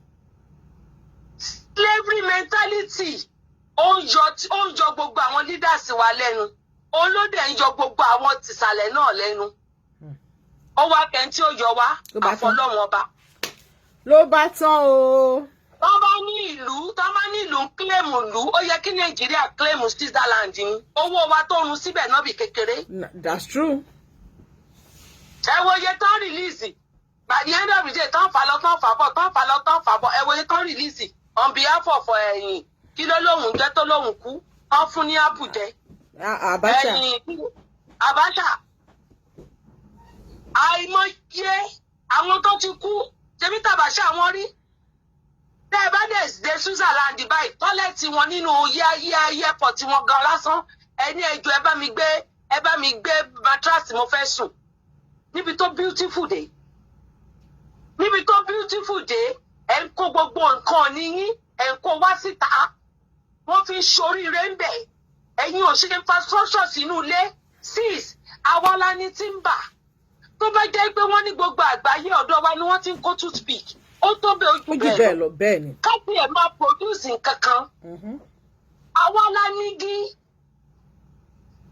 Slavery mentality ó ń yọ gbogbo àwọn leaders wa lẹ́nu, òun ló dẹ̀ ń yọ gbogbo àwọn tìsàlẹ̀ náà lẹ́nu. Ó wá kẹ́ntì ó yọ wá àfọlọ́wọn ọba. Ló bá tán o. Wọ́n bá ní ìlú tó bá ní ìlú ń claim ìlú, ó yẹ kí Nàìjíríà claim Switzerland ni. Owó wa tó run síbẹ̀ náà bí kékeré. That's true. Ẹ wo iye tán release by the end of the day, tán fà lọ, tán fà bọ̀, tán fà lọ, tán fà bọ̀. Ẹ wo iye tán release on behalf of ẹ̀yìn kí ló lóhùn jẹ́ tó lóhùn kú, tán fún ní apple jẹ. Abacha. Ẹ̀yìn Abacha. Àìmọye àwọn tó ti kú, ṣebí tàbàṣà wọn rí. Tẹ́ ẹ bá dẹ̀ dé Switzerland báyìí, toilet wọn nínú airport wọn gan lásán, ẹni ẹjọ́, ẹ bá mi gbé mattress, mo fẹ́ sùn. Níbi tó beautiful dé, níbi tó beautiful dé, ẹ ń kó gbogbo nǹkan níyín, ẹ ń kó wá síta, wọ́n fi ń ṣoríire ń bẹ̀. Ẹ̀yin ò ṣe infrastructure sínú ilé. Six, àwa la ní timber. Tó bá jẹ́ pé wọ́n ní gbogbo àgbáyé, ọ̀dọ̀ wa ni wọ́n ti ń kó toothpick, ó tó bẹ́ẹ̀, ojú bẹ́ẹ̀ lọ. Bẹ́ẹ̀ ni. Kápẹ́ ẹ̀ máa produce nǹkan kan. Àwa la nígi.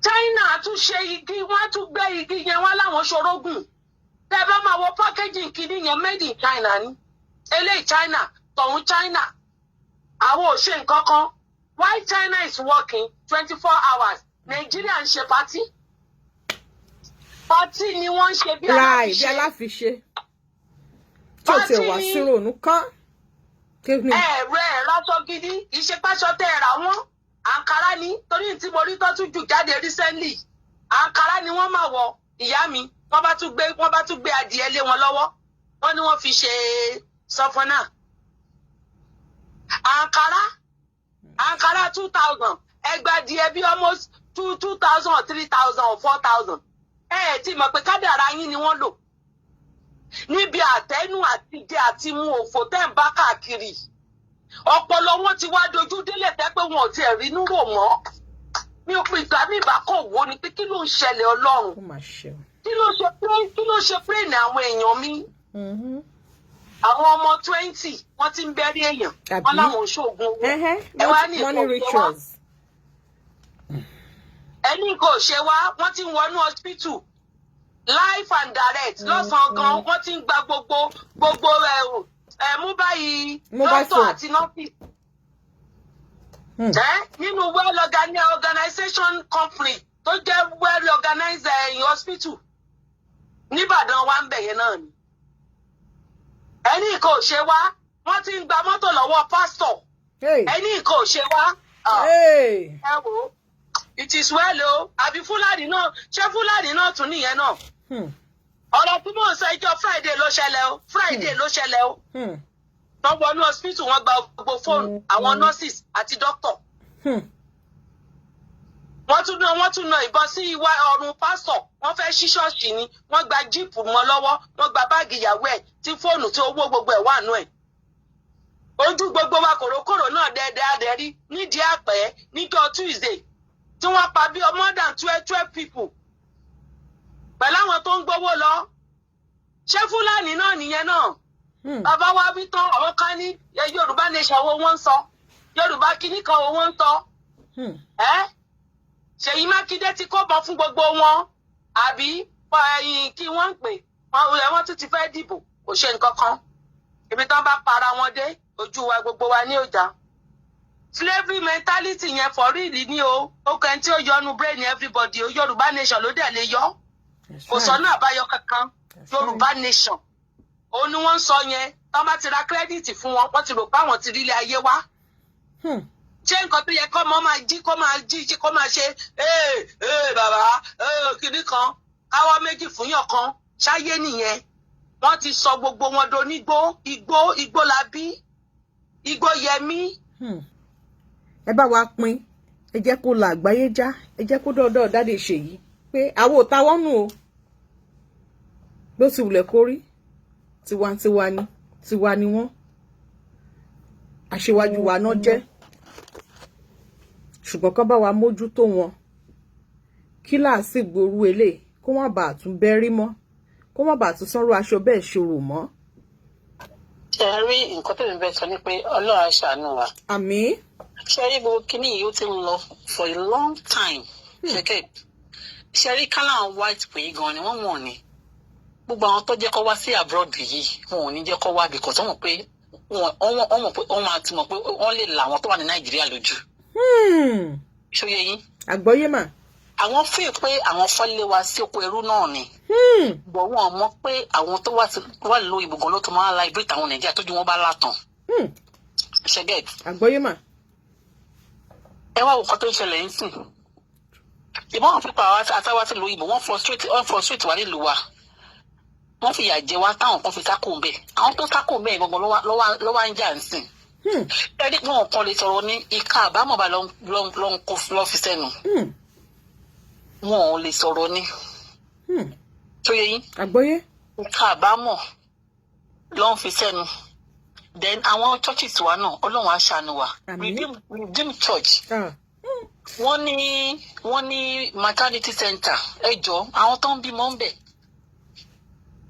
China tún ṣe igi, wọ́n á tún gbẹ́ igi yẹn, wọ́n láwọn ṣorógùn. Tẹ́ bá máa wọ packaging kìíní yẹn, made in China ni eléyìí, China tọ̀hún, China. Àwọn ò ṣe nǹkan kan. Why China is working 24 hours, Nigeria ń ṣe party. Party ni wọ́n ń ṣe bí aláfiṣe, bí aláfiṣe tí ò tiẹ̀ wá sí ronú kán. Ẹ̀rọ ẹ̀ ráṣọ gidi, ìṣepáṣọ tẹ́ ẹ rà wọ́n, àǹkárá ni. Torí tí mo rí tó tún jù jáde recently, àǹkárá ni wọ́n máa wọ. Ìyá mi, wọ́n bá tún gbé adìẹ lé wọn lọ́wọ́. Wọ́n ní wọ́n fi ṣe sọfọ́nà. Àǹkárá, àǹkárá 2,000, ẹgbàá díẹ̀ bí almost two two thousand or 3,000 or 4,000. Ẹ ẹ ti mọ̀ pé kádàrá yín ni wọ́n lò níbi àtẹnu àtijẹ àti mu òfò tẹ́ ń bá káàkiri. Ọpọlọ wọn ti wá dojú délẹ̀ tẹ́ pé wọn ò tiẹ̀ rí inú rò mọ́. Mi ò pe ìgbà mi ìbá kọ̀ wò ni pé kí ló ń ṣẹlẹ̀, Ọlọ́run? Ó mà ṣe o. Kí ló ṣe pé, kí ló ṣe pé ní àwọn èèyàn mi, àwọn ọmọ 20, wọ́n ti ń bẹ́rí èèyàn. Àbí? Wọ́n láwọn ò ṣoògùn owó. Ẹ wá ní Money nǹkan ò ṣe wá. rituals. Ẹni nǹkan ò ṣe wá, wọ́n ti ń wọnú hospital live and direct lọ́sàn-án gan. Wọ́n ti ń gba gbogbo ẹ̀ mú báyìí, Mobile doctor phone. àti nurse ẹ nínú well organization company tó jẹ́ well organized hospital nìbàdàn wa ń bẹ̀ yẹn náà ni. Ẹni nǹkan ò ṣe wá, wọ́n ti ń gba mọ́tò lọ́wọ́ pásítọ̀. Hey. Ẹni nǹkan ò ṣe wá. Ah, Hey. ẹ wò ó, it is well o. Àbí Fúlàní náà, ṣé Fúlàní náà tún nìyẹn náà? Ọ̀rọ̀ tí mò ń sọ, ìjọ Friday ló ṣẹlẹ̀ o, Friday ló ṣẹlẹ̀ o. Wọ́n wọnú hospital, wọ́n gba gbogbo fóònù àwọn nurses àti doctor. Wọ́n tún na ìbọn sí ìwà ọrùn pásítọ̀. Wọ́n fẹ́ ṣí ṣọ́ọ̀ṣì ni. Wọ́n gba jeep mọ́ lọ́wọ́, wọ́n gba báàgì ìyàwó ẹ̀ tí fóònù, tí owó, gbogbo ẹ̀ wà nú ẹ̀. Ojú gbogbo wa kòrókòrò náà dẹ́dẹ́ adẹ́rí nídìí àpẹ́ níjọ́ Tuesday tí wọ́n pa bí more than 12 people pẹ̀lú àwọn tó ń gbowó lọ. Ṣé Fúlàní náà nìyẹn náà? Bàbá wa wí tán, àwọn kan ní Yorùbá nation wo wọ́n ń sọ, Yorùbá kìíní kan wo wọ́n ń sọ. Ẹ́ Ṣèyí Mákindé ti kó bọ́ fún gbogbo wọn, àbí ẹ̀yìn kí wọ́n ń pè wọ́n tún ti fẹ́ dìbò, kò ṣe nǹkan kan. Ibi tán bá para wọn dé, ojú wa gbogbo wa ní ọjà. Slavery mentality yẹn for real ni o. Ó kàn tí ó yọnu brain everybody o. Yorùbá nation ló dẹ̀ lè yọ. Kò sọ́nà àbáyọ kankan. Yorùbá nation òun ni wọ́n ń sọ yẹn. Tán bá ti ra credit fún wọn, wọ́n ti rò pé àwọn ti rí ilé ayé wá. Ṣé nǹkan tó yẹ kọ́ ọmọ máa jí, kó máa jí, kó máa ṣe ee ee bàbá ee kìnnì kan, káwọ́ méjì fún yàn kan ṣáyé nìyẹn? Wọ́n ti sọ gbogbo wọn donígbó, igbó, igbó la bí, igbó yẹmí. Ẹ bá wa pín, ẹ jẹ́ kó la àgbáyé já, ẹ jẹ́ kó dọ́ọ̀dọ́ dáde ṣèyí pé àwọn ò táwọ́ nù o. Bó ti wùlẹ̀ kó rí, tiwantiwa ni, tiwa ni wọ́n, aṣíwájú wa náà jẹ́, ṣùgbọ́n kán bá wa mójútó wọn kí láàsìgbò orú eléyìí kó má bàa tún bẹ́rí mọ́, kó má bàa tún sanrú aṣọ bẹ́ẹ̀ ṣòro mọ́. Ṣe rí nǹkan tẹ̀mí bẹ́ẹ̀ sọ ni pé Ọlọ́run á ṣàánú wa. Àmín. Ṣe rí gbogbo kínní yìí, ó ti ń lọ for a long time. Ṣe ṣe rí kálá àwọn white pé gan ni wọ́n mọ̀ ni gbogbo àwọn tó jẹ́ kó wá sí abroad yìí, wọn ò ní jẹ́ kó wá because wọ́n mọ̀ pé wọ́n máa ti mọ̀ pé wọ́n lè là àwọn tó wà ní Nàìjíríà lójú. Ṣó yé yín? Àgbọ́yé mà. Àwọn feel pé àwọn fọ́lé wa sí oko ẹrú náà ni, bọ̀ wọ́n mọ̀ pé àwọn tó wà lóyún ìbùgàn ló tó máa ń la liberate àwọn Nàìjíríà tójú wọn bá látàn. Ṣe get? Àgbọ́yé mà. Ẹ wá wo nǹkan tó ń ṣẹlẹ̀ ń sìn. Ìbọn àwọn pípa àtàwá sí lóyìnbó, wọ́n frustrate wa nílùú wa, wọ́n fìyà jẹ wá táwọn kan fi sákò ń bẹ̀. Àwọn tó sákò ń bẹ̀ gangan ló wá ń jà ń sìn. Ẹni pé wọn kàn lè sọ̀rọ̀ ní ìka àbámọ̀ bá ló ń kó lọ́ fi sẹ́nu. Wọn ò lè sọ̀rọ̀ ní. Tó yẹ yín? Àgbọ́yé. Ìka àbámọ̀ ló ń fi sẹ́nu. Then àwọn churches wa náà, Ọlọ́run á ṣàánú wa. Redeem Church, wọ́n ní maternity center. Ẹ jọ, àwọn tó ń bímọ ń bẹ̀,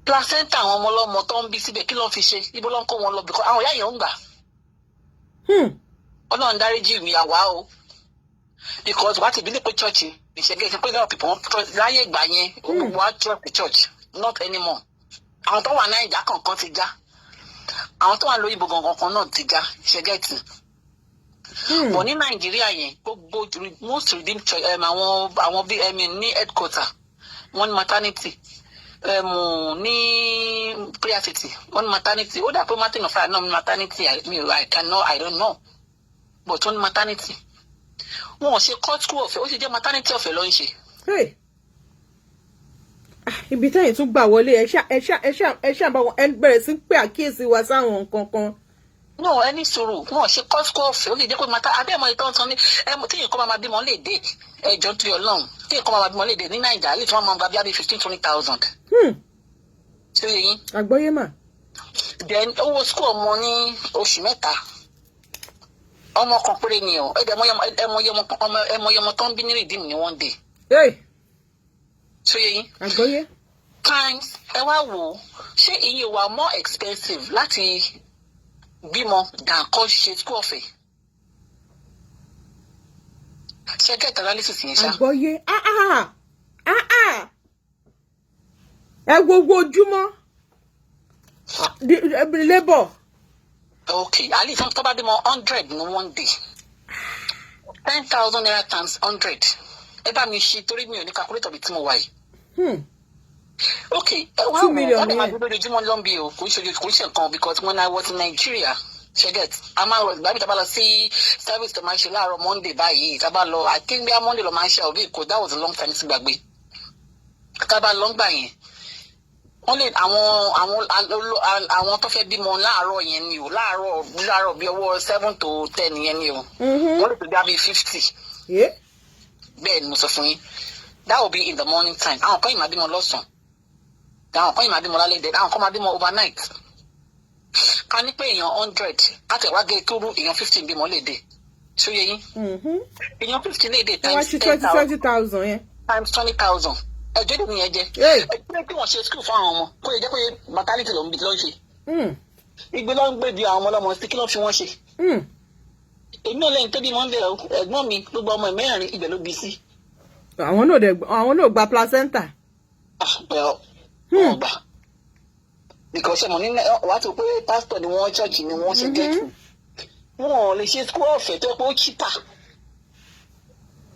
placenta àwọn ọmọ ọlọ́mọ tó ń bí síbẹ̀, kí ló ń fi ṣe? Ibo ló ń kó wọn lọ? Bìkọ́ àwọn ìyá yẹn ń gbà. Ọlọ́run dáríjì mi àwa o, because wàá ti bí ní pé church ìṣẹ́gẹ́ ṣe pé a lot of people wọ́n láyé ìgbà yẹn wọ́n á trust the church, not anymore. Àwọn tó wà Náìjà kankan ti já, àwọn tó wà lóyìnbó gangan kan náà ti já ṣẹ́gẹ́tì bọ̀ ní Nàìjíríà yẹn, gbogbo most Redeemed Church, àwọn bíi ní headquarter, wọ́n ní maternity, ní Prayer City wọ́n ní maternity. Ó dà pé Mountain of Fire náà ní maternity. I cannot, I don't know, but wọ́n ní maternity. Wọn ò ṣe court school ọ̀fẹ́, ó sì jẹ́ maternity ọ̀fẹ́ ló ń ṣe. Ibi tẹ́yìn tún gbà wọlé, ẹ ṣá ẹ ṣá ẹ ṣá ẹ ṣá bá wọn, ẹ bẹ̀rẹ̀ sí pé àkíyèsí wa sáwọn nǹkan kan. No, ẹni sọ̀rọ̀ wọn ṣe kọ́síkọ́ ọ̀fẹ́, ó lè jẹ́ pé mata abẹ́ ẹ̀mọ́ ìtàn tán ní ẹ̀mọ́ tí nǹkan máa bímọ lè dé. Ẹjọ́ tó yọ lọ́hùn, tí nǹkan máa bímọ lè dé ní Nàìjíríà, lè tí wọ́n máa gba bíi 15, 20 thousand. Ṣé yẹ yín? Àgbọ́yé mà. Then owó school ọmọ ní oṣù 3, ọmọ kan péré ni o. Ẹ̀mọye ọmọ tó ń bí ní Redeem ní one day. Ṣé yẹ yín? Àgbọ́yé. Times, ẹ wá wò ó, ṣé ìyẹn wà more expensive láti bímọ than kọ́ ṣe school ọ̀fẹ́? Ṣe get analysis yẹn ṣá? Àgbọ́yé. Ah ah ah ah, ẹ wo owó ojúmọ́ labour. Ok, at least tó bá bímọ 100 ní one day, ₦10,000 times 100, ẹ bá mi ṣe, torí mi ò ní calculator bí tí mo wà yìí. Ok, ẹ wá Two wò million wọ́n lè máa nìyẹn. bí lójoojúmọ́ ló ń bí o. Kò ń ṣe nǹkan, because when I was in Nigeria, ṣe get, a máa rọ ìgbà mi tá a bá lọ sí service tó máa ń ṣe láàárọ̀ Monday báyìí, tá a bá lọ, I think bí a Monday lọ máa ń ṣe òbí kò, that was a long time sí gbàgbé. Tá a bá lọ ń gbà yẹn, wọ́n lè àwọn tó fẹ́ bímọ láàárọ̀ yẹn ni o, láàárọ̀ láàárọ̀ bí ọwọ́ 7 to 10 yẹn ni o, wọ́n lè tó bí 50. Bẹ́ẹ̀ ni mo sọ fún yín, that will be in the morning time. Àwọn kan yìí máa bímọ lọ́sàn-án, àwọn kan yìí máa bímọ lálẹ́ dẹ̀, àwọn kan máa bímọ overnight. Ká ní pé èèyàn 100, ká tẹ̀ wá gé kúrú, èèyàn 15 bímọ lè dé. Ṣó yẹ yín? Èèyàn 15 lè dé Ẹ wá times ṣe ten twenty thousand 20,000 yẹn. times 20,000, ẹjọ́ ìdè nìyẹn jẹ́. Ẹ pé wọ́n ṣe school fún àwọn ọmọ, kó lè jẹ́ pé maternity ló ń bí ló ń ṣe. Igbe ló ń gbé bí àwọn ọmọ ọlọ́mọ sí, kí ló fi wọ́n ṣe? Èmi náà lẹ́yìn tó bí mọ́ ń bẹ̀rẹ̀, ẹ̀gbọ́n mi, gbogbo ọmọ ẹ̀ mẹ́rin, ibẹ̀ ló bí sí. Àwọn náà dẹ̀, àwọn náà gba placenta. Ah, well, wọn gbà because ṣe mọ̀ ní wàá tó pé pásítọ̀ ni wọ́n, church ni wọ́n ṣe gẹ́tù, wọn ò lè ṣe school ọ̀fẹ́ tó yẹ pé ó cheaper.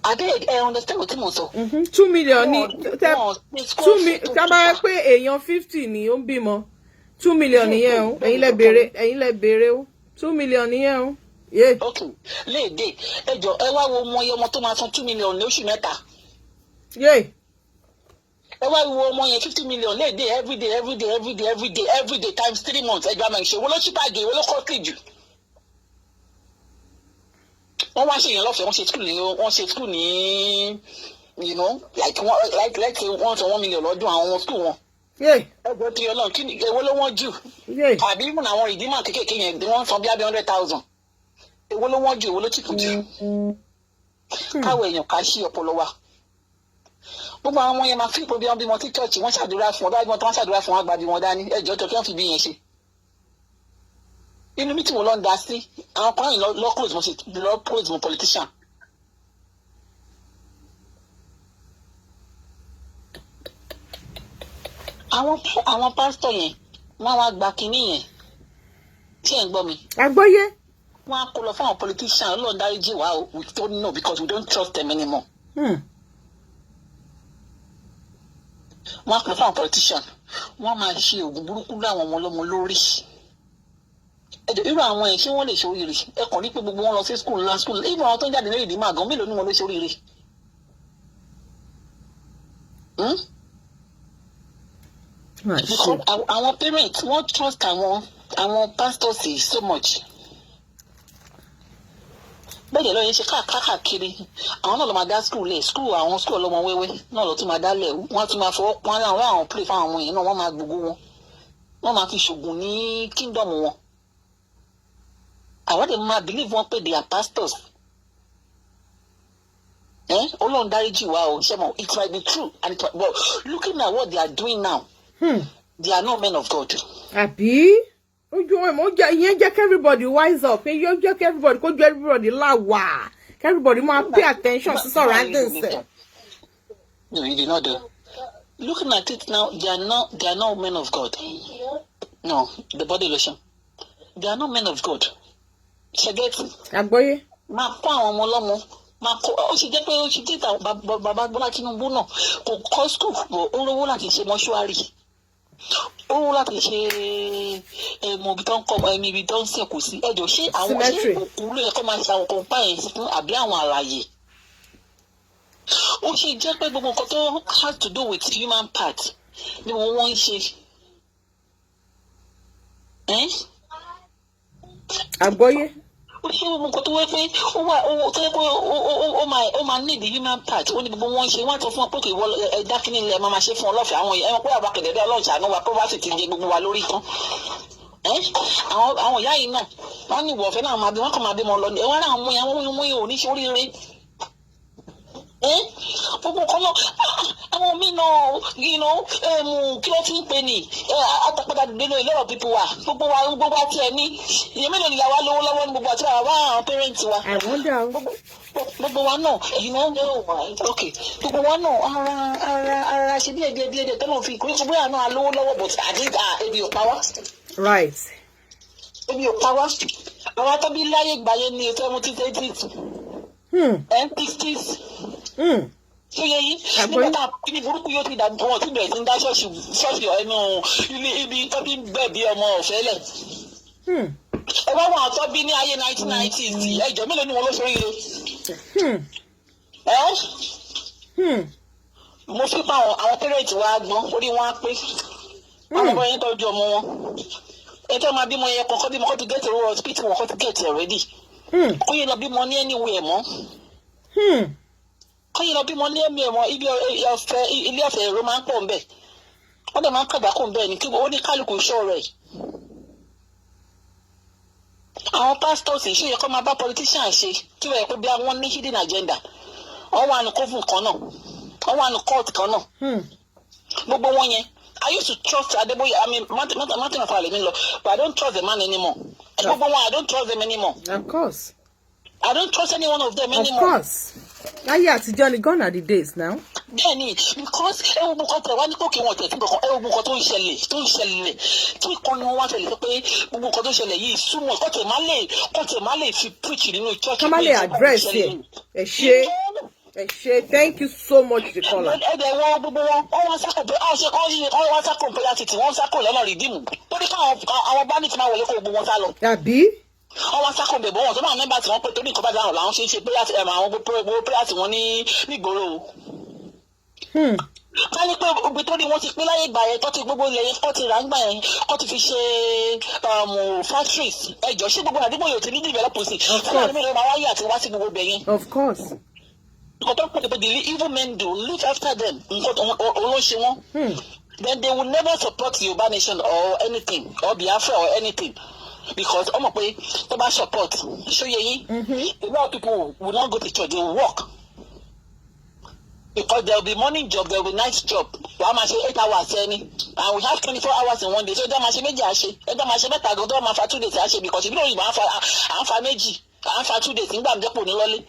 Adé, ẹ understand what mo sọ? 2 million ní Wọ́n ṣe school two mi ọ̀fẹ́ tó tá a bá yẹ cheaper. Pé èèyàn 50 ni ó ń bímọ, 2 million nìyẹn o. Ẹ̀yin lẹ béèrè, ẹ̀yin lẹ béèrè o. 2 million nìyẹn o. Yeah. Ok, léèdè, ẹ jọ, ẹ wá wo ọmọ iye ọmọ tó máa san 2 million ní oṣù 3. Ẹ wá wo ọmọ yẹn, 50 million léèdè, everyday, everyday, everyday, everyday, everyday, times 3 months. Ẹ jọ, àmọ́ ìṣòwò ló cheaper jù, ìwọ ló costly jù. Wọ́n wá ṣe èèyàn lọ́fẹ̀ẹ́, wọ́n ṣe school ní like one, like let's say wọ́n san 1 million lọ́dún àwọn school wọn. Ẹgbẹ́ tí Ọlọ́run, kí ni èwo ló wọ́n jù? Àbí even àwọn Redeemer kéékèèké yẹn, wọ́n san bí 100,000. Èwo ló wọ́n jù? Èwo ló cheap jù? Káwọ èèyàn ká sí ọpọlọ wa. Gbogbo àwọn ọmọ yẹn máa fi ipò bí wọn bímọ sí church, wọ́n ṣàdúrà fún wọn, bá wọn tó wọ́n ṣàdúrà fún wọn, àgbà bí wọn dání. Ẹjọ́ tó kí wọ́n fi bí yẹn ṣe inú mi tí mo lọ ń da sí, àwọn kan yìí lọ close mo ṣe lọ close mo politician. Àwọn pásítọ̀ yẹn, wọ́n wá gba kinní yẹn. Tí ẹ̀ ń gbọ́ mi? Àgbọ́yé. Wọ́n á kó lọ fún àwọn politician. Ọlọ́run dáríjì wá o, we don't know because we don't trust them anymore. Wọ́n á kó lọ fún àwọn politician, wọ́n máa ṣe oògùn burúkú láwọn ọmọ ọlọ́mọ lórí. Ẹjọ, irú àwọn ẹ̀, ṣé wọ́n lè ṣe oríire? Ẹ kàn ní pé gbogbo wọn lọ sí school ńlá, school, even àwọn tó ń jáde lórí ìdí máa gan, mélòó ni wọn ló ṣe oríire? Hmm? Because àwọn parents, wọ́n trust àwọn pastors yìí so much. Bẹ́ẹ̀ dẹ̀ lọ́yẹ̀ ṣe káàkiri, àwọn náà ló máa dá school lẹ̀, school, àwọn school ọlọ́mọ wẹ́wẹ́ náà ló tún máa dá lẹ̀. Wọ́n tún máa fọwọ́ pọ́n àwọn pray fún àwọn ọmọ yẹn náà, wọ́n máa gbogbo wọn, wọ́n máa fi ṣògùn ní kingdom wọn. Àwọn dẹ̀ máa believe wọn pé they are pastors. Eh? Ọlọ́run dáríjì wá o. Ṣé mo, it might be true and it might, but looking at what they are doing now, they are not men of God. Àbí ojú ẹ̀ ó jẹ́ ìyẹn, jẹ́ kí everybody wise up, ìyẹn jẹ́ kí everybody kójú everybody là wà, kí everybody máa pay attention sí surroundings ẹ̀. No, you did not do. Looking at it now, they are not men of God. No, the body lotion. They are not men of God. Ṣẹgẹ́tì. Àgbọ́yé. Máa kó àwọn ọmọ ọlọ́mọ, máa kó, ó ṣe jẹ́ pé ó ṣe jẹ́ bàbá Bọ́lá Tinubu náà kò kọ́ school bọ̀, ó rówó láti ṣe mọ́ṣúárì. Ó rówó láti ṣe ẹmọ ibi tó ń kọ́ ẹni, ibi tó ń sìnkú sí. Ẹjọ́, ṣé àwọn ṣé Cemetery. òkú ló yẹ kó máa ṣe àwọn kan báyẹn fún, àbí àwọn àlàyé? Ó ṣe jẹ́ pé gbogbo nǹkan tó has to do with human part Ni wọ́n ń ṣe. Ẹ́n? Àgbọ́yé. Ó ṣe gbogbo nǹkan tó wẹ́ pé ó wà ó tó yẹ pé ó máa need the human part. Ó ní gbogbo wọn ṣe. Wọ́n á sọ fún wọn pé kì í wọ ẹ dákínní ilẹ̀ máa ṣe fún ọ lọ́fẹ̀ẹ́. Àwọn ẹ̀wọ̀n pé àwa kẹ̀dẹ̀dẹ̀, Ọlọ́run ṣàánú wa, poverty ti jẹ gbogbo wa lórí tán. Ẹ́ àwọn ìyá yìí náà, wọ́n ní ìwọ̀ ọ̀fẹ́ náà máa bí wọ́n kàn máa bí wọn lọ ní ẹ wọ́n náà mú yẹn, wọ́n mú yẹn ò ní ṣe oríire. Ẹ́ gbogbo kan náà, àwọn míì náà, kí ló ti ń pè ní àtàpadà nínú a lot of people wa, gbogbo wa tiẹ̀ ní ìyẹn mélòó ni ìyá wa lówó lọ́wọ́ ní gbogbo àti bàbá àwọn parents wa. I wonder. Gbogbo wa náà, okay, gbogbo wa náà, ara ṣe díẹ̀ díẹ̀ díẹ̀ díẹ̀ tọ́lọ́ fi kúrò bóyá náà lówó lọ́wọ́, but at least ebi ò pa wá. Ebi ò pa wá. Àwọn atọ́bí láyé gbáyé ní 70s, 80s and 60s. Tó yẹ yín nígbà tá a ní burúkú yóò ti dà, wọn ti bẹ̀rẹ̀ sí ń dá ṣọ́ọ̀ṣì ẹnu ilé ibi tó bí ń gbẹ̀bí ọmọ ọ̀fẹ́ lẹ̀. Ẹ wá wọn àtọ́ bí ní ayé 1990s, ẹjọ́ mélòó ni wọn ló ṣoríire? Ẹ mo fi pa àwọn parents wa gbọ́n, orí wọn á pé àwọn ọmọ yẹn tọ́jú ọmọ wọn. Ẹ tẹ́ máa bímọ yẹn kọ́kọ́ bímọ kó ti get owó hospital wọn, kó ti get already. Kó yẹ lọ bímọ ní anywhere mọ́. Kó yẹ lọ bímọ ní anywhere mọ́. Ibi ọ̀fẹ́, ilé ọ̀fẹ́, èrò máa ń pọ̀ ńbẹ̀, wọ́n dẹ̀ máa ń kàgbákò ńbẹ̀ ní kí ó ní kálukú ṣọ́ rẹ̀. Àwọn pastors ṣe yẹ kó máa bá politician ṣe, tí wọ́n yẹ pé bí wọ́n ní hidden agenda, wọ́n wà ní coven kan náà, wọ́n wà ní cult kan náà. Gbogbo wọn yẹn, I used to trust Adeboye, I mean Martin Afale mi lọ, but I don't trust the man anymore. Gbogbo wọn, I don't trust them anymore. Of course. I don't trust any one of them anymore. Of course, láyé àtijọ́ ni, gone are the days now. Bẹ́ẹ̀ni, because ẹ wo nǹkan tẹ wá ní kókè wọn tẹ̀ sí kankan. Ẹ wo nǹkan tó ń ṣẹlẹ̀ tí ìkànnì wọn wá ṣẹlẹ̀ pé gbogbo nǹkan tó ń ṣẹlẹ̀ yìí súnmọ́ kọ́tẹ̀ má lè fi preach nínú church. Kọ́ má lè address ẹ̀. Ẹ ṣé, ẹ ṣé, thank you so much, the caller. Ẹ dẹ̀ wọ́n gbogbo wọn, wọ́n wá sákò pé àwọn ṣe wọ́n wá sákò prayer city, wọ́n sákò lọ́nà Redeem torí káwọn àwọn bandit máa wọlé kó gbogbo wọn sá lọ. Àbí. Wọ́n wá sákò bẹ̀bọ̀ wọn tó máa mẹ́mbà tí wọ́n pé torí nǹkan bá dáhùn làwọn ṣe ń ṣe prayer, àwọn gbogbo prayer tí wọ́n ní nígboro o. Ká ní pé ibi tó ní wọ́n ti pín láyé ìgbà yẹn, tó ti gbogbo ilẹ̀ yẹn kọ́ ti rà ń gbà yẹn, kọ́ ti fi ṣe factories, ẹjọ́ ṣé gbogbo àdúgbò yóò ti ní develop sí? Fúlàní mélòó máa wáyé àti wá sí gbogbo ibẹ̀ yẹn? Of course. Nǹkan tó ń pè é pé the evil men do look after them, nǹkan tó ló ń ṣe wọ́n. Then they will never support Yorùbá nation or anything or Biafra or anything, because ọmọ pé tó bá support, ṣóyè yín, a lot of people will not go to church, they will work, because there will be morning job, there will be night job. Wàá máa ṣe 8 hours ẹni, and we have 24 hours in one day, so ẹjọ́ máa ṣe méjì àṣe, ẹjọ́ máa ṣe mẹ́ta gan, tó máa fa 2 days àṣe, because ìbílẹ̀ òyìnbó à ń fa méjì, à ń fa 2 days nígbà jẹ́pọ̀ ní lọ́lé.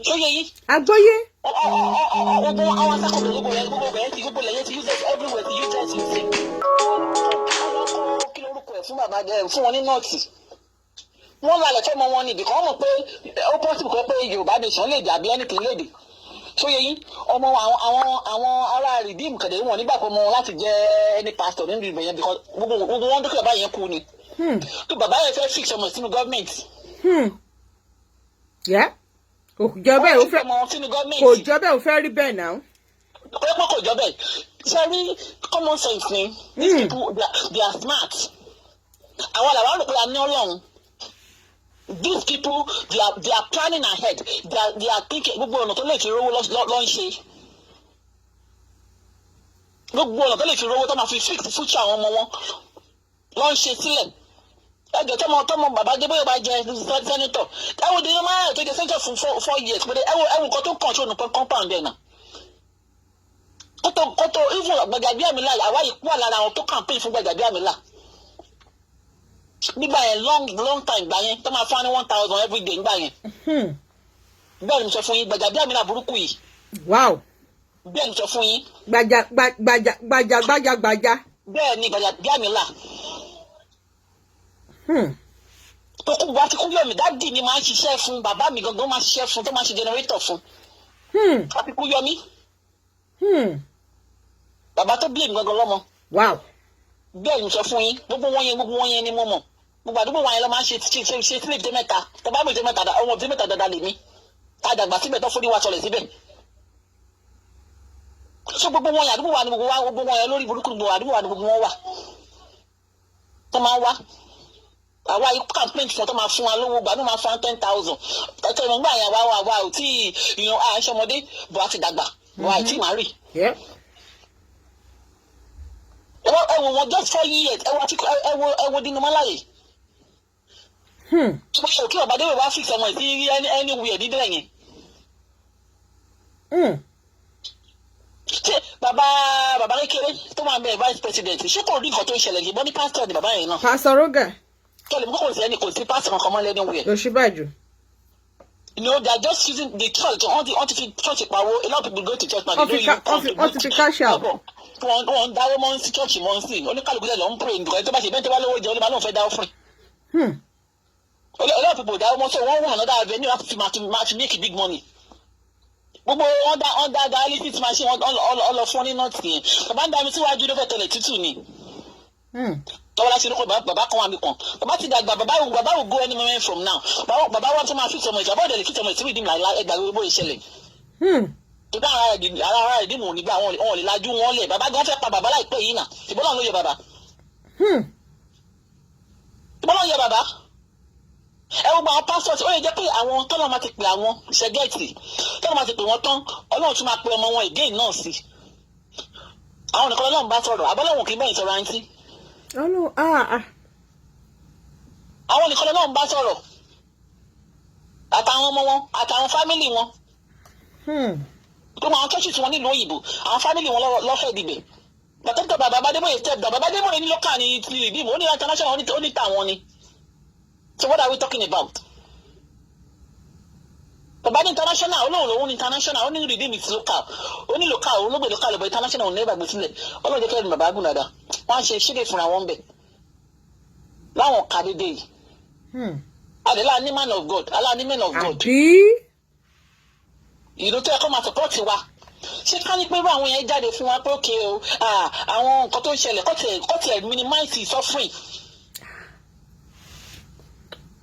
Ṣóyè yín? Àgbọ́yé. Gbogbo àwọn asákòó, gbogbo rẹ, gbogbo rẹ ti, gbogbo lẹ́yìn ti useless, everywhere ti useless, you see. Kí lórúkọ ẹ̀ fún bàbá ẹ̀ fún wọn ní North? Wọ́n lálẹ́ fẹ́ mọ wọn ní ibìkan, wọ́n mọ̀ pé ó possible kọ́ pé Yorùbá nation lè dàbí anything léde. Sóye yín, ọmọ àwọn ará Redeem kẹ̀dẹ̀ wọn nígbà pé ọmọ wọn láti jẹ́ any pastor nínú ibẹ̀ yẹn, because gbogbo wọn dúkìá bàbá yẹn kú ni tó bàbá yẹn fẹ́ fix ọmọ sínú government. Yeah, kò jọ bẹ́ẹ̀, ó fẹ́ ọmọ sínú government. Kò jọ bẹ́ẹ̀, ó fẹ́ rí bẹ́ẹ̀ náà. Pé kò jọ bẹ́ẹ̀. Ṣe rí, common sense ni. These people, they are smart. Àwọn làwọn rò pé a ní Ọlọ́run. These people, they are planning ahead. They are thinking. Gbogbo ọ̀nà tó lè fi rówó ló ń ṣe, gbogbo ọ̀nà tó lè fi rówó tó máa fi fix future àwọn ọmọ wọn ló ń ṣe sílẹ̀. Ẹjọ, tọmọ bàbá Adébóyè bá jẹ senator, ẹ wo dèrò máa tó jẹ senator fún 4 years pé ẹ wo nǹkan tó control nǹkan compound ẹ̀ náà, kótó even Gbàjàbíàmílà. Àwa yìí wà lára àwọn tó campaign fún Gbàjàbíàmílà nígbà yẹn, long long time gbà yẹn, tó máa fún wa ní 1,000 every day nígbà yẹn. Bẹ́ẹ̀ ni mo sọ fún yín, Gbàjàbíàmílà burúkú yìí. Bẹ́ẹ̀ ni mo sọ fún yín. Gbàjà gbàjà gbàjà gbàjà gbàjà. Bẹ́ẹ̀ ni, Gbàjàbíàmílà. Tó kú wá ti kú yọ̀mí, daddy mi máa ń ṣiṣẹ́ fún bàbá mi gangan, máa ń ṣiṣẹ́ fún, tó máa ń ṣe generator fún. Àti kú yọmí. Bàbá tó bí èmi gangan lọ́mọ. Bẹ́ẹ̀ ni mo sọ fún yín. Gbogbo wọn yẹn ni mo mọ̀. Gbogbo àdúgbò wọn yẹn lọ máa ń ṣe sílẹ̀ ìdí mẹ́ta. Tọ́ba mi ìdí mẹ́ta, ọmọ ìdí mẹ́ta dáadáa lèmi. Tá a dàgbà síbẹ̀, tó forí wa sọlẹ̀ síbẹ̀. So gbogbo wọn yẹn, àdúgbò wa ni gbogbo wa, gbogbo wọn yẹn lórí burúkú, gbogbo àdúgbò wa ni gbogbo wọn wà tó máa ń wá. Àwa yìí campaign fún tó máa fún wa lówó gbà ní, máa fún wa 10,000. Ẹ̀tọ́ ìmọ̀ gbà yẹn, àwa ò tí ì à ń ṣọmọdé bọ̀, á ti dàgbà bọ̀, àìtí màá rì. Ẹ wo wọn, just 4 years. Ẹ wo àti ẹ wo Dino Melaye. Tó bá yẹ kí bàbá Adébóyè wá fix ọmọ ẹ̀ sí anywhere níbẹ̀ yẹn. Ṣé bàbá kékeré tó máa ń bẹ vice president, ṣé kò rí nǹkan tó ń ṣẹlẹ̀ yìí? Bọ́ ní pásítọ̀ ni bàbá yẹn náà. Pastor Roger. Kẹlẹ̀ mú kò sí ẹni, kò sí pásítọ̀ kankan mọ́ lẹ́nu wẹ̀. Òṣìbàjò. They are just using the church. Wọ́n ti fi church pawó. A lot of people go to church now. Wọ́n fi wọ́n ti fi cash out. Wọ́n dáwọ́ mọ́ sí church mọ́ sí. Oníkàlùkù dẹ̀ lọ ń pray nǹkan tó bá ṣe bẹ́ẹ̀, tó bá lówó jẹun, ó lè máa lóun fẹ́ dáwọ́ fún. A lot of people dáwọ́ mọ́, so wọ́n wọ́n another avenue láti fi máa fi make big money. Gbogbo wọ́n dá dialysis machine, wọ́n lọ fún ní nọ́ọ̀tì yẹn. Bàbá ń dá mi síwájú ló fẹ́ tẹ̀lé tútù ni. Tọ́wọ́ láti orúkọ bàbá kan wà mí kan. Bàbá ti dàgbà, bàbá will go any moment from now. Bàbá wa tó máa fi sọmọ ìjà bọ́ọ̀dẹ̀ lè fi sọmọ ìtìrì ìdí láìláì, ẹgbàá gbogbo ìṣẹ̀lẹ̀. Tó bá ara ìdí mò nígbà wọn ò lè lajú wọn lẹ̀. Bàbá gan fẹ́ pa bàbá láìpẹ́ yìí nà. Ìbọn náà ló yọ bàbá. Ìbọn náà yọ bàbá. Ẹ wo àwọn pastors, ó lè jẹ́ pé àwọn tọ́lọ́ máa ti pè àwọn ṣẹ́gẹ́ẹ̀tì, tọ́lọ́ máa ti pè wọ́n tán, Ọlọ́run tún máa pe ọmọ wọn again náà sí. Àwọn nìkan Ọlọ́run bá sọ̀rọ̀, àbọ́lọ́run kì í bẹ́yìn sọ̀rọ̀, àǹtí. Ọlọ́run, ah ah. Àwọn nìkan Ọlọ́run bá sọ̀rọ̀, àtàwọn ọmọ wọn, àtàwọn family wọn. Gbogbo àwọn churches wọn nílùú òyìnbó, àwọn family wọn lọ́fẹ̀ẹ́ dìbẹ̀. Bàtẹ́tẹ̀ bàbá Adébóyè step down. Bàbá Adébóyè ní local ní ti Redeem, ó ní international, ó ní tàwọn ni. So what are we talking about? Bàbá ní international, olóhùn lòun ní international, ó ní Redeem is local, ó ní local, òun ló gbé local, but international òun ní ìgbàgbé sílẹ̀. Ọlọ́run jẹ́ kẹ́rin bàbá gùn dáadáa, wọ́n á ṣe ṣílè fúnra wọn bẹ̀ láwọn kà dédé yìí. Adela ní man of God, alá ní men of God. Àbí. Ìlú tó yẹ kó máa support wa, ṣé ká ní pé irú àwọn yẹn jáde fún wa pé òkè o, àwọn nǹkan tó ń ṣẹlẹ̀, kọ́ tiẹ̀ minimize suffering.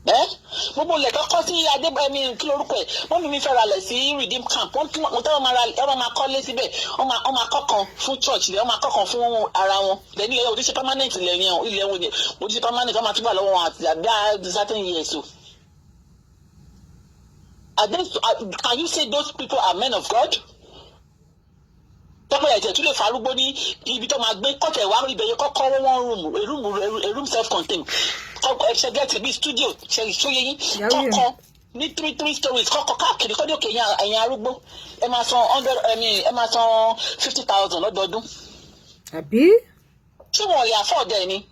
Ẹ gbogbo ilẹ̀ tó kọ́ sí adébẹ̀mí, kí lorúkọ ẹ̀, wọ́n mímí fẹ́ ralẹ̀ sí Redeem Camp. Wọ́n tún wọ́n tẹ́wọ́n máa ra, wọ́n máa kọ́lé síbẹ̀, wọ́n máa kọ́ kan fún church lẹ̀, wọ́n máa kọ́ kan fún ara wọn lẹ́ni. Ilẹ̀ òdíṣe permanent, ilẹ̀ yẹn, ilẹ̀ wọn òdíṣe permanent, wọ́n máa túbọ̀ lọ́wọ́ wọn àti àbí certain years o. Can you say those people are men of God? Tọ́pọ̀ ẹ̀jẹ̀ tún lè farúgbó ní ibi tó máa gbé kọ́tẹ̀ wá ibẹ̀ yẹn, kọ́kọ́ one room, a room self contained, kọ́kọ́ ṣe get bí studio ṣe ṣóyè yín, kọ́kọ́ ní three three stories, kọ́kọ́ káàkiri kọ́dí òkè yẹn. Ẹ̀yin arúgbó, ẹ máa san 100, ẹ̀mí ẹ máa san 50,000 lọ́dọọdún. Àbí. Ṣé wọn ò lè afford ẹ ni?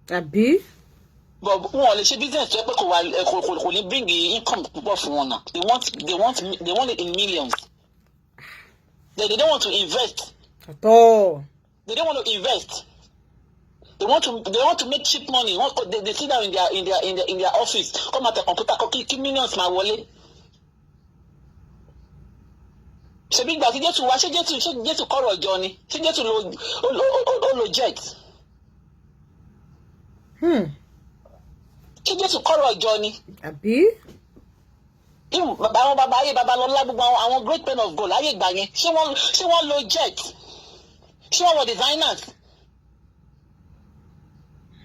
Àbí. But wọn ò lè ṣe business tó yẹ pé kò wà kò ní bring income púpọ̀ fún wọn náà. They want it in millions. They don't want to invest. At all. They don't want to invest. They want to make cheap money. They sit down in their office, come at the computer, kí millions máa wọlé. Ṣebí ìgbà tí Jésù wá, ṣé Jésù kọ̀rọ̀ jọ ni? Ṣé Jésù lo ó lo jet? Ṣé Jésù kọ̀rọ̀ jọ ni? Àbí. Àwọn bàbá ayé Babalọ́lá, gbogbo àwọn great men of God láyé ìgbà yẹn, ṣé wọ́n lo jet? Ṣé wọ́n wọ designers?